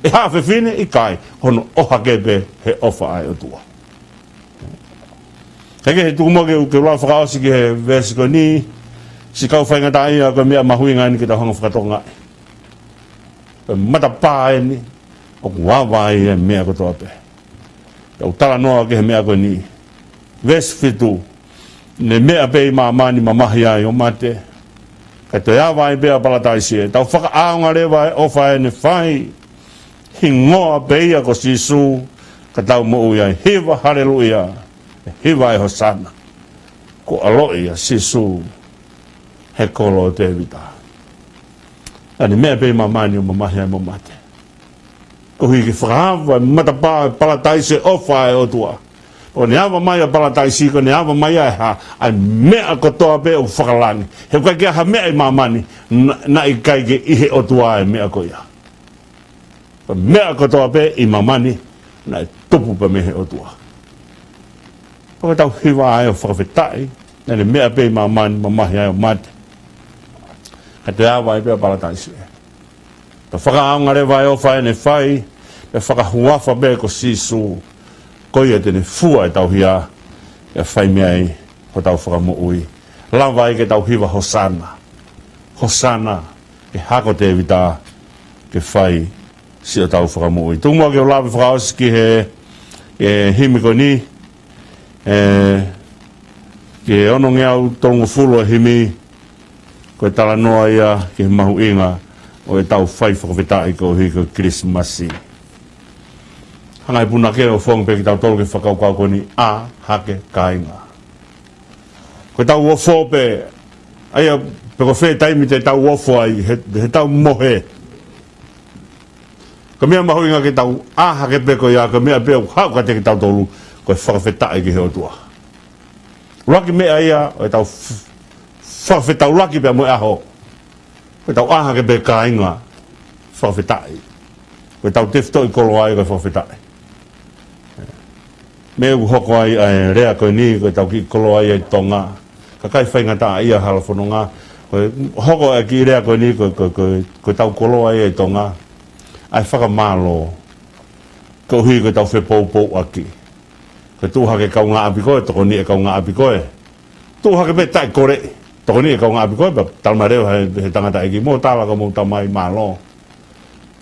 ʻE haʻa fefine? ʻIkai. Hono ʻohake pē he ʻofa ʻa e ʻOtua. Kae kehe, tuku muʻa ke u, ke u lau fakaʻosi ki he veesi ko eni, siʻi kau faingataʻaʻia, ko e meʻa mahuʻinga eni ke tau hanga ʻo fakatokangaʻi. Ko e matapā eni ʻoku ava ai e meʻa kotoa pē. Tau talanoa ki he meʻa ko eni. Veesi fitu, ne meʻa pē ʻi māmani mamahi ai ʻo mate, kae toe ava ai pē ʻa Palataisi. Tau fakaʻaonga leva e ʻofa ʻa ʻene fai. Hingoa pē ia ko Sīsū, ka tau moʻui ai. Hiva haleluia, hiva e hosana. Kuo ʻaloʻi ʻa Sīsū he kolo ʻo Tēvita. Ka ne meʻa pē ʻi māmani ʻo mamahi ai mo mate. Koeʻuhi ke fakaava e matapā ʻo Palataisi, ʻofa ʻa e ʻOtua. ʻO ne ava mai ʻa Palataisi, ko ʻene ava mai ʻa e hā? ʻA e meʻa kotoa pē ʻoku fakalangi. He ʻoku ʻikai ke ʻi ai ha meʻa ʻi māmani na-, naʻe ʻikai ke ʻi he ʻOtua e meʻa ko ia. Ko e meʻa kotoa pē ʻi māmani naʻe tupu pē mei he ʻOtua. Pea ko ʻetau hiva ai ʻo fakafetaʻi, naʻa ne meʻa pē ʻi māmani, mamahi ai ʻo mate, kae toe ava ai pē ʻa Palataisi. Tau fakaʻaonga leva e ʻofa ʻa ʻene fai, pea fakahuafa pē ko Sīsū, ko ia te ne fua ʻetau hia, pea fai mei ai hotau fakamoʻui. Lava ai ke tau hiva hosana. Hosana ki he Hako ʻo Tēvita, ke fai siʻotau fakamoʻui. Tuku muʻa ke u lave fakaʻosi ki he, e, himi ko eni, e, ki he onongeau tolungofulu e himi, ko e talanoa ia ki he mahuʻinga ʻo ʻetau fai fakafetaʻi koeʻuhi ko e Kilisimasi. Hanga ʻe he punake ʻo founga pē kitautolu ki he fakakaukau ko eni, ʻā hake kāinga. Ko ʻetau ofo pē, ʻa ia pe ko fē taimi te tau ofo ai, he, he tau mohe. Ko e meʻa mahuʻinga ke tau ʻā hake pē ko ia, ko e meʻa pē ʻoku haʻu kiate kitautolu, ko e fakafetaʻi ki he ʻOtua. ʻUluaki meʻa ia, ʻo ʻetau f-, fakafetaulaki pea mo e ʻaho. Ko ʻetau ʻā hake pē kāinga, fakafetaʻi. Ko ʻetau tefitoʻi koloa ia ko e fakafetaʻi. Meʻa ʻoku hoko ai ʻa e lea ko eni, ko ʻetau kiʻi koloa ia ʻi Tonga. Kakai faingataʻaʻia hala fononga. Ko e hoko ʻa e kiʻi lea ko eni, ko, ko, ko, ko ʻetau koloa ia ʻi Tonga. ʻA e fakamālō. Koeʻuhi ko ʻetau fepoupouaki. Ko e tuʻu hake kaungāʻapi ko ē, tokoniʻi e kaungāʻapi ko ē. Tuʻu hake pē taʻe kole, tokoniʻi e kaungāʻapi ko ē, pea tala mai leva he, he tangataʻeiki, mou tala ki homou tamai mālō.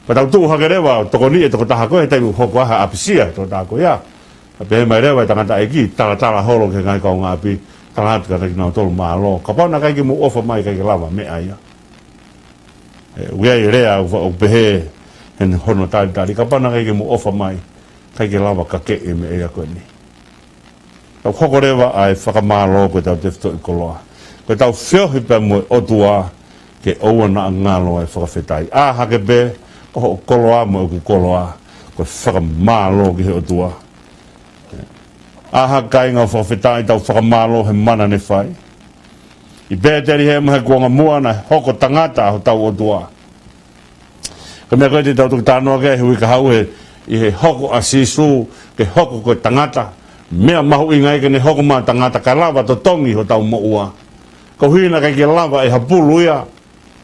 Pea tau tuʻu hake leva, tokoniʻi e tokotaha ko ē, he taimi ʻoku hoko ai ha ʻapisia he tokotaha ko ia. Pea pehē mai leva e tangataʻeiki, talatala holo ki he ngaahi kaungāʻapi, tala atu kiate kinautolu mālō. Kapau naʻe ʻikai ke mou ʻofa mai, ʻikai ke lava e meʻa ia. ʻE, ʻoku ʻi ai e lea, ʻoku, ʻoku pehē, he hono talitali, kapau naʻe ʻikai ke mou ʻofa mai, ʻikai ke lava kakeʻi e meʻa ia ko eni. Tau hoko leva ʻa e fakamālō ko ʻetau tefitoʻi koloa. Ko ʻetau feohi pea mo e ʻOtua ke ʻoua naʻa ngalo ʻa e fakafetaʻi. ʻĀ hake pē, ko hoʻo koloa mo ʻeku koloa, ko e fakamālō ki he ʻOtua. ʻĀ hake kāinga ʻo fakafetaʻi, tau fakamālō he mana ne fai. ʻI Petelihema he kuonga muʻa naʻe hoko tangata hotau ʻOtua. Ko e meʻa ko ē te tau toki talanoa ki ai he uike kahaʻu he, ʻi he hoko ʻa Sīsū ke hoko ko e tangata, meʻa mahuʻinga ia ke ne hoko mai tangata kae lava totongi hotau moʻua. Koeʻuhi naʻe ʻikai ke lava ʻe ha pulu ia,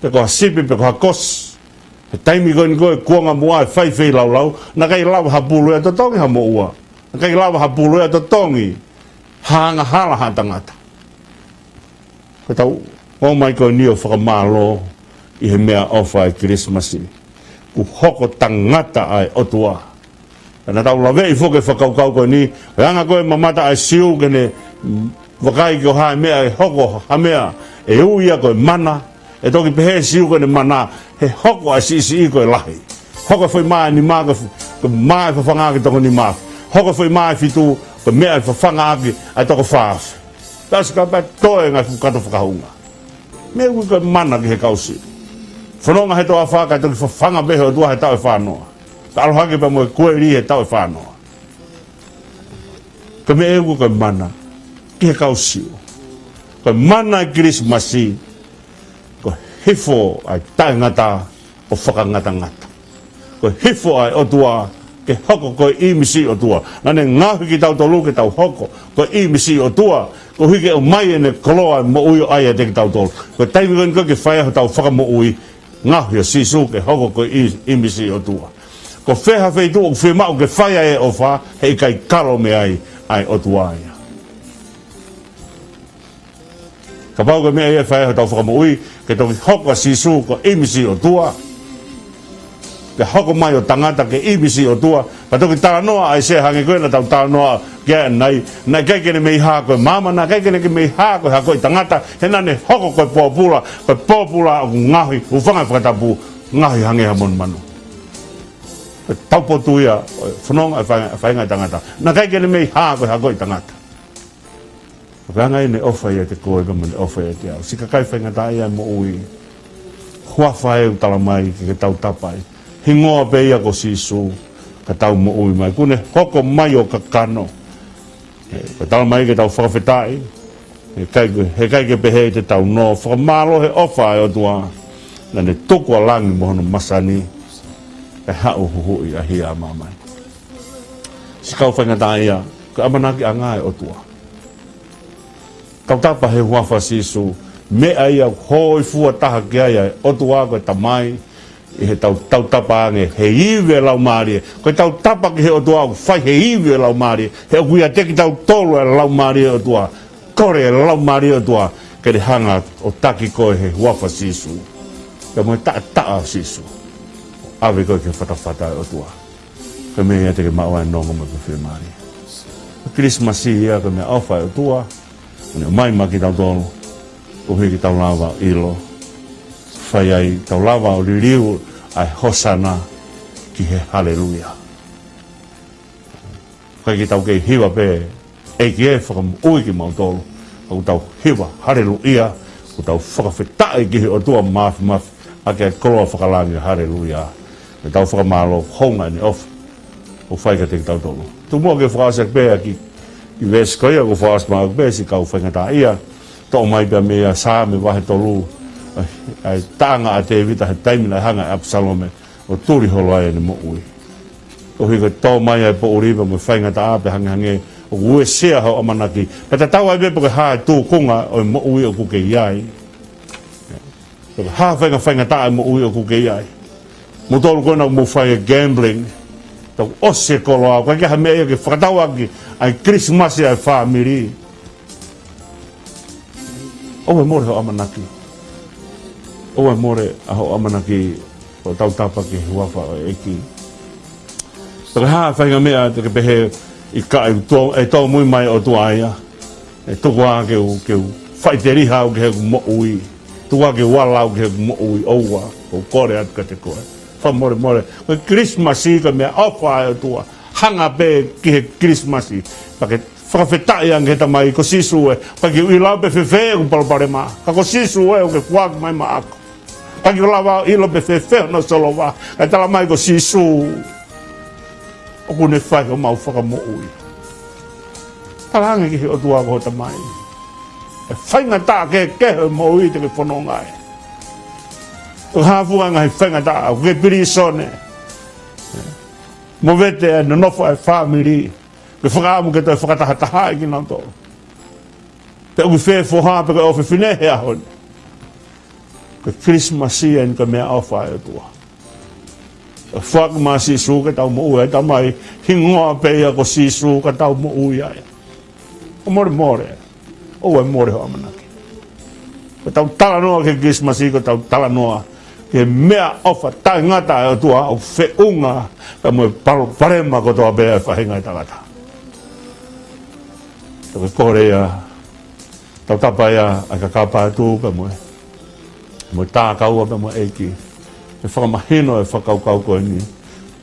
pe ko ha sipi, pe ko ha kosi. He taimi ko eni ko e kuonga muʻa e fai feilaulau, naʻe ʻikai lava ha pulu ia totongi ha moʻua. Naʻe ʻikai lava ha pulu ia totongi ha angahala ha tangata. Ko ʻetau ō mai ko eni ʻo fakamālō ʻi he meʻaʻofa ʻa e Kilisimasi. Kuo hoko tangata ʻa e ʻOtua. Pea naʻa tau laveʻi foki e fakakaukau ko eni, ʻa e anga ko ē e mamata ʻa e Siu ke ne, mm, vakai ko e hā e meʻa ʻe hoko ha meʻa, ʻe ui ia ko e mana, ʻe toki pehē ʻe he Siu ko ʻene mana, he hoko ʻa e siʻisiʻi ko e lahi. Hoko e foʻi mā ʻe nima ko e f-, ko e mā ʻe fafanga ʻaki e toko nima afe. Hoko e foʻi mā ʻe fitu ko e meʻa ʻe fafanga ʻaki ʻa e toko fā afe. Tasi ka pea toe ngaahi fuʻu kato fakahounga. Meʻa ʻoku ui ko e mana ki he kau Siu. Fononga he toafa kae toki fafanga pē ʻe he ʻOtua he taʻu ʻe fā noa. Ka ʻalu hake pea mo e kueli he taʻu ʻe fā noa. Ko e meʻa ʻoku ui ko e mana ki he kau Siu. Ko e mana ʻo e Kilisimasi, ko e hifo ʻa e taʻengata ʻo fakangatangata. Ko e hifo ʻa e ʻOtua ke hoko ko e ʻīmisi ʻo e ʻOtua. Naʻa ne ngaohi kitautolu ke tau hoko ko e ʻīmisi ʻo e ʻOtua. Koeʻuhi ke ʻomai ʻene koloa e moʻui ʻo ʻai ʻiate kitautolu. Ko e taimi ko eni ko ē ke fai ai hotau fakamoʻui, ngaohi ʻa Sīsū ke hoko ko e ʻī-, ʻīmisi ʻo e ʻOtua. Ko fē ha feituʻu ʻoku fiemaʻu ke fai ai e ʻofa, heʻikai kalo mei ai ʻa e ʻOtua ia. Kapau ko e meʻa ia ʻe fai ai hotau fakamoʻui, ke toki hoko ʻa Sīsū ko e ʻīmisi ʻo e ʻOtua. Ke hoko mai ʻo tangata ke ʻīmisi ʻo e ʻOtua. Pea toki talanoa ʻa ʻAisea hangē ko ē naʻa tau talanoa ki ai ʻanenai. Naʻe ʻikai ke ne mei hā ko e maama, naʻe ʻikai ke ne mei hā ko e hakoʻi tangata. He naʻa ne hoko ko e pōpula, ko e pōpula ʻoku ngaohi, hūfanga he fakatapu, ngaohi hangē ha monumanu. Ko e taupotu ia ʻo e fononga ʻa e faʻahinga, faʻahinga ʻo e tangata. Naʻe ʻikai ke ne mei hā ko e hakoʻi tangata. Ko e anga ia ʻene ʻofa ʻiate koe pea mo ʻene ʻofa ʻiate au. Siʻi kakai faingataʻaʻia ʻo e moʻui. Huafa ē ʻoku tala mai ke, ke tau tapa ai. Hingoa pē ia ko Sīsū, ka tau moʻui mai. Kuo ne hoko mai ʻo kakano. Ē, ʻoku tala mai ke tau fakafetaʻi. He ʻikai ke, he ʻikai ke pehē te tau nō. Fakamālō he ʻofa ʻa e ʻOtua. Naʻa ne tuku ʻa langi mo hono masani. Kae haʻu ʻo huhuʻi ʻa e hia ʻa māmani. Siʻi kau faingataʻaʻia, ko e ʻamanakiʻanga ʻo e ʻOtua. Tau tapa he huafa ʻo Sīsū, meʻa ia ʻoku hōifua taha ki ai ʻa e ʻOtua ko e Tamai, ʻi heʻetau, tau tapa ange he ivi ʻo e Laumālie. Ko ʻetau tapa ki he ʻOtua ʻoku fai he ivi ʻo e Laumālie. He ʻoku ʻiate kitautolu ʻa e Laumālie ʻo e ʻOtua. Kole e Laumālie ʻo e ʻOtua, ke ne hanga ʻo taki koe he huafa ʻo Sīsū. Pea mo e taʻataʻa ʻo Sīsū. ʻAve koe ki he fatafata ʻo e ʻOtua. Ko e meʻa ia te ke maʻu ai e nonga mo e fiemālie. Ko e Kilisimasi ia ko e meʻaʻofa ʻa e ʻOtua. ʻO ne ʻomai maʻa kitautolu. Koeʻuhi ke tau lava ʻo ʻilo. Pea ʻi ai tau lava ʻo liliu ʻa e hosana ki he haleluia. ʻIkai ke tau kei hiva pē, ʻEiki ē, fakamoʻui kimautolu. ʻOku tau hiva haleluia, ʻoku tau fakafetaʻi ki he ʻOtua Māfimafi, ʻaki ʻa e koloa fakalangi, haleluia. Ke tau fakamālō hounga ʻene ʻofa ʻoku fai kiate kitautolu. Tuku muʻa ke fakaʻosi pē ʻa e kiʻi veesi ko ia kuo fakaʻosi maʻu pē siʻi kau faingataʻaʻia. Toʻo mai pē mei he Saame vahe tolu, ʻa e, ʻa e taʻanga ʻa Tēvita he taimi naʻe hanga ʻe ʻApisalome ʻo tuli holo ai ʻene moʻui. ʻOku ʻikai ke tō mai ʻa e poʻuli pea mo e faingataʻa pea hangehangē ʻoku uesia hoʻo ʻamanaki. Pea tatau ai pē pe ko e hā e tūkunga ʻo e moʻui ʻoku ke ʻi ai. Pe ko e hā e fainga-, faingataʻa e moʻui ʻoku ke ʻi ai. Moutolu ko ena ʻoku mou fai e gambling. Tau ʻosi e koloa, ʻoku ʻikai ke ha meʻa ia ke fakatau ʻaki ʻa e Kilisimasi ʻa e fāmili. ʻOua ʻe mole hoʻo ʻamanaki. ʻOua ʻe mole ʻa hoʻo ʻamanaki ʻo tautapa ki he huafa ʻo e ʻEiki. Pe ko e hā e faʻahinga meʻa te ke pehē ʻikai tō, ʻe tōmui mai ʻOtua ia. ʻE tuku ā ke u, ke u faʻiteliha au ki heʻeku moʻui. Tuku ā ke u ala au ki heʻeku moʻui, ʻoua, ʻoku ou kole atu kiate koe. Fakamolemole, ko e Kilisimasi ko e meʻaʻofa ʻa e ʻOtua. Hanga pē ki he Kilisimasi. Pea ke fakafetaʻi ange ki he Tamai ko Sīsū ē. ʻIkai ke u ʻilo pe fēfē ʻeku palopalema. Ka ko Sīsū ē ʻoku ke foaki mai maʻaku. ʻIkai ke u lava ʻilo pe fēfē hono solova. Kae tala mai ko Sīsū ʻoku ne fai homau fakamoʻui. Talaange ki he ʻOtua ko ho Tamai. ʻE faingataʻa kehekehe ʻo e moʻui te ke fononga ai. ʻOku hā fua e ngaahi faingataʻa, ʻoku ke pilīsone. Movete e nonofo ʻa e fāmili. Ke fakaʻamu ke toe fakatahatahaʻi kinautolu. Pe ʻoku ke foha pe ko e ʻofefine he ʻaho ni. Ko e Kilisimasi eni ko e meʻaʻofa ʻa e ʻOtua. ʻE foaki mai ʻa Sīsū ke tau moʻui ai, Tamai, hingoa pē ia ko Sīsū ka tau moʻui ai. Fakamolemole, ʻoua ʻe mole hoʻo ʻamanaki. Ko ʻetau talanoa ki he Kilisimasi, ko ʻetau talanoa ki he meʻaʻofa taʻengata ʻa e ʻOtua ʻoku feʻunga pea mo e palopalema kotoa pē ʻa e faʻahinga ʻo e tangata. Tau kole ia, tautapa ia ʻa e kakapa atu pea mo e, mo e tākaua pea mo e ʻEiki. ʻE fakamahino e fakakaukau ko eni,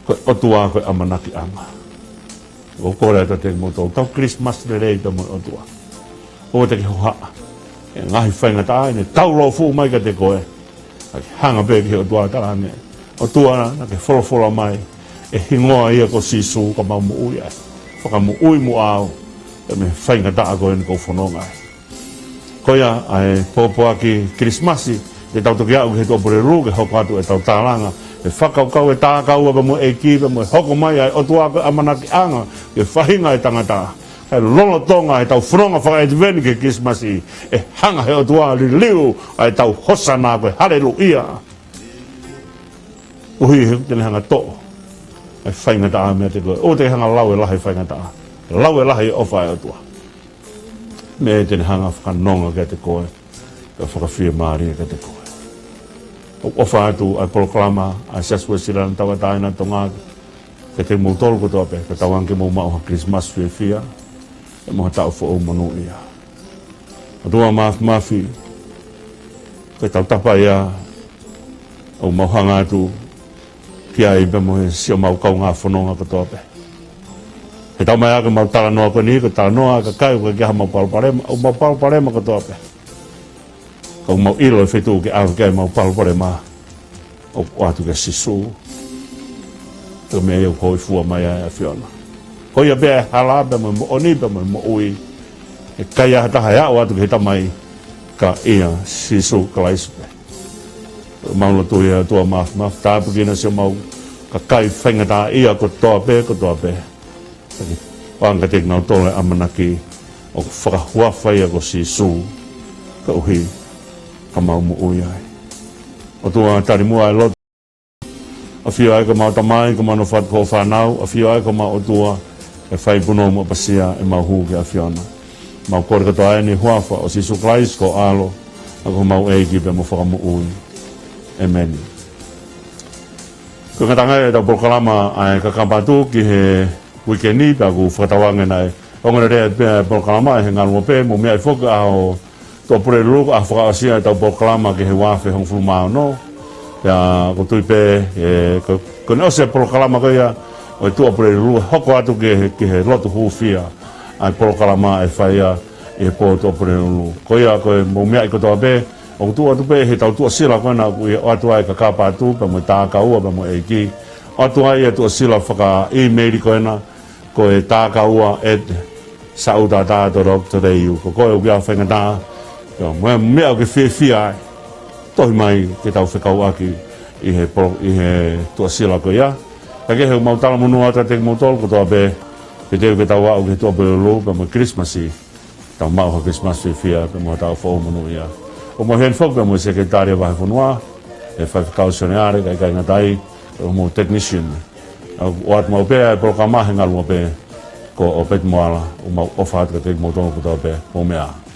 ko e ʻOtua ko e ʻamanakiʻanga. ʻOku ou kole atu kiate kimoutolu, tau Kilisimasi lelei pea mo e ʻOtua. ʻOua te ke hohaʻa. ʻE ngaahi faingataʻa ʻe ne taulōfuʻu mai kiate koe. Ka ke hanga pē ki he ʻOtua, talaange, ʻOtua, naʻa ke folofola mai ʻe hingoa ia ko Sīsū ka mau moʻui ai. Fakamoʻui muʻa au mei he faingataʻa ko eni ʻoku ou fononga ai. Ko ia ʻa e pōpoaki Kilisimasi, te tau toki aʻu ki he tuʻa Pulelulu ke hoko atu ʻetau tālanga. ʻE fakakaukau e tākaua pea mo e ʻEiki pea mo e hoko mai ʻa e ʻOtua ko e ʻamanakiʻanga ki he faʻahinga ʻo e tangata. ʻE lolotonga ʻetau fononga fakaʻēteveni ki he Kilisimasi, ʻe hanga he ʻOtua ʻo liliu ʻa ʻetau hosana ko e haleluia. ʻUhi he te ne hanga ʻo toʻo ʻa e faingataʻa meiate koe. ʻOua te ke hanga ʻo lau e lahi e faingataʻa. Lau e lahi e ʻofa ʻa e ʻOtua. Meʻa te ne hanga ʻo fakanonga kiate koe, pea fakafiemālie kiate koe. ʻOku ʻofa atu ʻa e polokalama ʻa e Siasi Uēsiliana Tauʻatāina ʻo Tonga kiate kimoutolu kotoa pē, kae ʻatā ange ke mou maʻu ha Kilisimasi fiefia, pea mo ha taʻu foʻou monūʻia. ʻOtua Māfimafi, ko e tautapa ia ʻoku mau hanga atu ki ai pea mo e siʻomau kaungā fononga kotoa pē. He taumaiā ko ʻemau talanoa ko eni, ko e talanoa ʻa e kakai ʻoku ʻikai ke ʻi ai haʻamau palopalema, ʻoku mau palopalema kotoa pē. Ka ʻoku mau ʻilo e feituʻu ke ʻave ki ai ʻemau palopalema, ʻoku ʻoatu kia Sīsū. Ko e meʻa ia ʻoku hōifua mai ai ʻa e ʻAfiona. Ko ia pē ʻa e hala pea mo e moʻoni pea mo e moʻui. ʻE ʻikai ha taha ʻe aʻu atu ki he Tamai ka ʻia Sīsū Kalaisi pē. Mau lotu ia, ʻOtua Māfimafi, tāpuekina siʻomau kakai faingataʻaʻia kotoa pē, kotoa pē. ʻOange kiate kinautolu e ʻamanaki ʻoku fakahuafa ia ko Sīsū, koeʻuhi ka mau moʻui ai. ʻOtua, tali muʻa e lotu. ʻAfio ai ko homau Tamai, ko homau nofo atu ko hoʻo fānau, ʻafio ai ko homau ʻOtua, ʻe fai punou mo ʻapasia ʻemau hū ki he ʻAfiona. Mau kole kotoa eni ʻi he huafa ʻo Sīsū Kalaisi ko ho ʻAlo, ʻa ko homau ʻEiki pea mo Fakamoʻui. ʻĒmeni. Ko e ngataʻanga ia ʻetau polokalama ʻa e Kakapa Atu ki he uike ni, pea ʻoku fakatauange naʻe ongoongolelei pē ʻa e polokalama ʻi he ngaluope, mou meaʻi foki ʻa hoʻo Tuʻapulelulu, ʻa e fakaʻosi ʻa ʻetau polokalama ki he ua afe hongofulu mā ono. Pea ʻoku ou tui pē, ē, ko, ko ʻene ʻosi e polokalama ko ia ʻo e Tuʻapulelulu, hoko atu ki he, ki he lotu hūfia, ʻa e polokalama ʻe fai ia ʻi he pō Tuʻapulelulu. Ko ia, ko e mou meaʻi kotoa pē, ʻoku tuʻu atu pē he tau tuʻasila ko ena ʻoku ʻoatu ai e kakapa atu, pea mo e takaua, pea mo e ʻEiki. ʻOatu ai e tuʻasila faka-email ko ena, ko e takaua at sautata dot org dot A U. Ko koe ʻoku ʻi ai ha faingataʻa, ʻio, mo e meʻa ʻoku ke fiefia ai, tohi mai ke tau fekauʻaki ʻi he polo-, ʻi he tuʻasila ko ia. Ka ke he mau talamonū atu kiate kimoutolu kotoa pē, ke teu ke tau aʻu ki he Tuʻapulelulu, pea mo e Kilisimasi, tau maʻu ha Kilisimasi fiefia, pea mo ha taʻu foʻou monūʻia. ʻOku mau ʻi heni foki pea mo e Sekelitali ʻo e Vahefonua, e Faifekau Sione Ale, kae ʻikai ngata ai, ʻa e mau technician. ʻOku ʻoatu maʻu pē ʻa e polokalama he ngaluope, ko ʻOpeti Moala, ʻoku mau ʻofa atu kiate kimoutolu kotoa pē, mou meʻa ā.